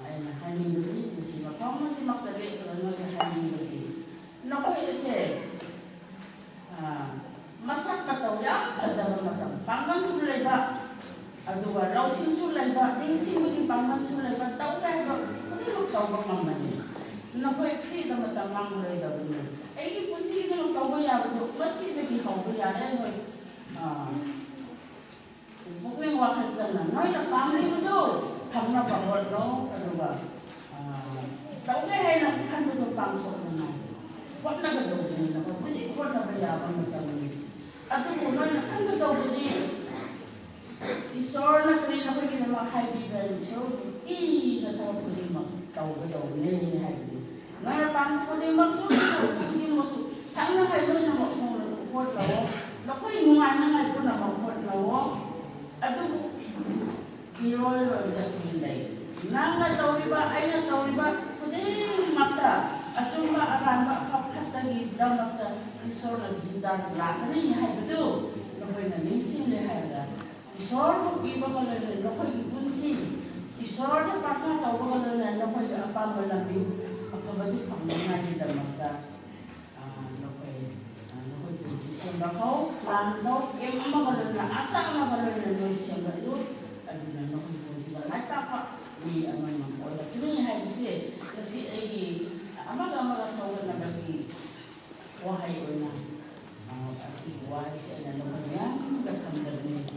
ꯑꯩꯅ ꯍꯥꯏꯅꯤꯡꯕꯗꯤ ꯉꯁꯤ ꯃꯐꯝ ꯑꯁꯤꯃꯛꯇ ꯂꯦꯞꯂꯒ ꯅꯣꯏꯗ ꯍꯥꯏꯅꯤꯡꯕꯗꯤ ꯅꯈꯣꯏ ꯑꯁꯦ ꯃꯁꯛ ꯃꯇꯧ ꯌꯥꯝ ꯐꯖꯕ ꯃꯇꯝ, ꯄꯥꯡꯒꯜꯁꯨ ꯂꯩꯕ, ꯑꯗꯨꯒ ꯂꯧꯁꯤꯡꯁꯨ ꯂꯩꯕ, ꯅꯤꯡꯁꯤꯡꯕꯒꯤ ꯄꯥꯡꯒꯜꯁꯨ ꯂꯩꯕ, ꯇꯧꯒꯦ ꯍꯥꯏꯕ ꯈꯨꯗꯤꯡꯃꯛ ꯇꯧꯕ ꯉꯝꯕꯅꯤ꯫ ꯅꯈꯣꯏ ꯐ꯭ꯔꯤꯗ ꯃꯇꯝ ꯃꯥꯡꯂꯔꯣꯏꯗꯕꯅꯤ꯫ ꯑꯩꯒꯤ ꯄꯨꯟꯁꯤꯒꯤꯗꯃꯛ ꯇꯧꯕ ꯌꯥꯕꯗꯨ ꯉꯁꯤꯗꯒꯤ ꯍꯧꯕ ꯌꯥꯔꯦ꯫ ꯅꯣꯏ ꯄꯨꯛꯅꯤꯡ ꯋꯥꯈꯜ ꯆꯪꯅ ꯅꯣꯏꯅ ꯄꯥꯝꯂꯤꯕꯗꯨ ꯐꯪꯅꯕ ꯍꯣꯠꯅꯧ꯫ ꯑꯗꯨꯒ ꯇꯧꯒꯦ ꯍꯥꯏꯅ ꯈꯟꯕꯗꯨ ꯄꯥꯡꯊꯣꯛꯅꯉꯥꯏ ꯍꯣꯠꯅꯒꯗꯧꯕꯅꯤ꯫ ꯅꯈꯣꯏ ꯍꯧꯖꯤꯛ ꯍꯣꯠꯅꯕ ꯌꯥꯕ ꯃꯇꯝꯅꯤ꯫ ꯑꯗꯨꯕꯨ ꯅꯣꯏꯅ ꯈꯟꯒꯗꯧꯕꯗꯤ ꯏꯁꯣꯔꯅ ꯀꯔꯤ ꯅꯈꯣꯏꯒꯤꯗꯃꯛ ꯍꯥꯏꯕꯤꯕ꯭ꯔꯥ? ꯏꯁꯣꯔꯕꯨ ꯀꯤꯅ ꯊꯕꯛ ꯈꯨꯗꯤꯡꯃꯛ ꯇꯧꯒꯗꯧꯕꯅꯦ ꯍꯥꯏꯕꯅꯤ꯫ ꯅꯣꯏꯅ ꯄꯥꯝꯕ ꯈꯨꯗꯤꯡꯃꯛꯁꯨ, ꯈꯨꯗꯤꯡꯃꯛꯁꯨ ꯐꯪꯅꯉꯥꯏ ꯂꯣꯏꯅꯃꯛ ꯍꯣꯠꯅꯧꯑꯣ꯫ ꯅꯈꯣꯏ ꯅꯨꯡꯉꯥꯏꯅꯉꯥꯏ ꯄꯨꯝꯅꯃꯛ ꯍꯣꯠꯅꯧꯑꯣ꯫ ꯑꯗꯨꯕꯨ ꯏꯔꯣꯏ ꯂꯣꯏꯕꯗ ꯀꯨꯏ ꯂꯩ꯫ ꯅꯪꯅ ꯇꯧꯔꯤꯕ, ꯑꯩꯅ ꯇꯧꯔꯤꯕ ꯈꯨꯗꯤꯡꯃꯛꯇ ꯑꯆꯨꯝꯕ ꯑꯔꯥꯟꯕ ꯑꯐ ꯐꯠꯇꯒꯤꯗꯃꯛꯇ ꯏꯁꯣꯔꯅ ꯕꯤꯆꯥꯔ ꯂꯥꯛꯀꯅꯤ ꯍꯥꯏꯕꯗꯨ ꯅꯈꯣꯏꯅ ꯅꯤꯡꯁꯤꯡꯂꯦ ꯍꯥꯏꯔꯒ ꯏꯁꯣꯔꯕꯨ ꯄꯤꯕꯒ ꯂꯣꯏꯅꯅ ꯅꯈꯣꯏꯒꯤ ꯄꯨꯟꯁꯤ ꯏꯁꯣꯔꯅ ꯄ꯭ꯔꯥꯊꯅꯥ ꯇꯧꯕꯒ ꯂꯣꯏꯅꯅ ꯅꯈꯣꯏꯒꯤ ꯑꯄꯥꯝꯕ ꯂꯝꯕꯤ ꯑꯐꯕꯗꯨ ꯐꯪꯅꯉꯥꯏꯒꯤꯗꯃꯛꯇ ꯅꯈꯣꯏ ꯅꯈꯣꯏ ꯄꯨꯟꯁꯤ ꯁꯦꯝꯕ ꯍꯧ꯫ ꯄ꯭ꯂꯥꯟ ꯇꯧ꯫ ꯑꯦꯝ ꯑꯃꯒ ꯂꯣꯏꯅꯅ, ꯑꯁꯥ ꯑꯃꯒ ꯂꯣꯏꯅꯅ ꯅꯣꯏ ꯁꯦꯝꯒꯠꯂꯨ꯫ ꯑꯗꯨꯅ ꯅꯈꯣꯏ ꯄꯨꯟꯁꯤꯗ ꯃꯥꯏ ꯄꯥꯛꯄ ꯃꯤ ꯑꯃꯃꯝ ꯑꯣꯏꯔꯛꯀꯅꯤ ꯍꯥꯏꯕꯁꯦ ꯉꯁꯤ ꯑꯩꯒꯤ ꯑꯃꯒ ꯑꯃꯒ ꯊꯧꯒꯠꯅꯕꯒꯤ ꯋꯥꯍꯩ ꯑꯣꯏꯅ ꯑꯁꯤꯒꯤ ꯋꯥꯍꯩꯁꯦ ꯑꯩꯅ ꯅꯈꯣꯏ ꯃꯌꯥꯝꯗ ꯊꯝꯖꯕꯅꯤ꯫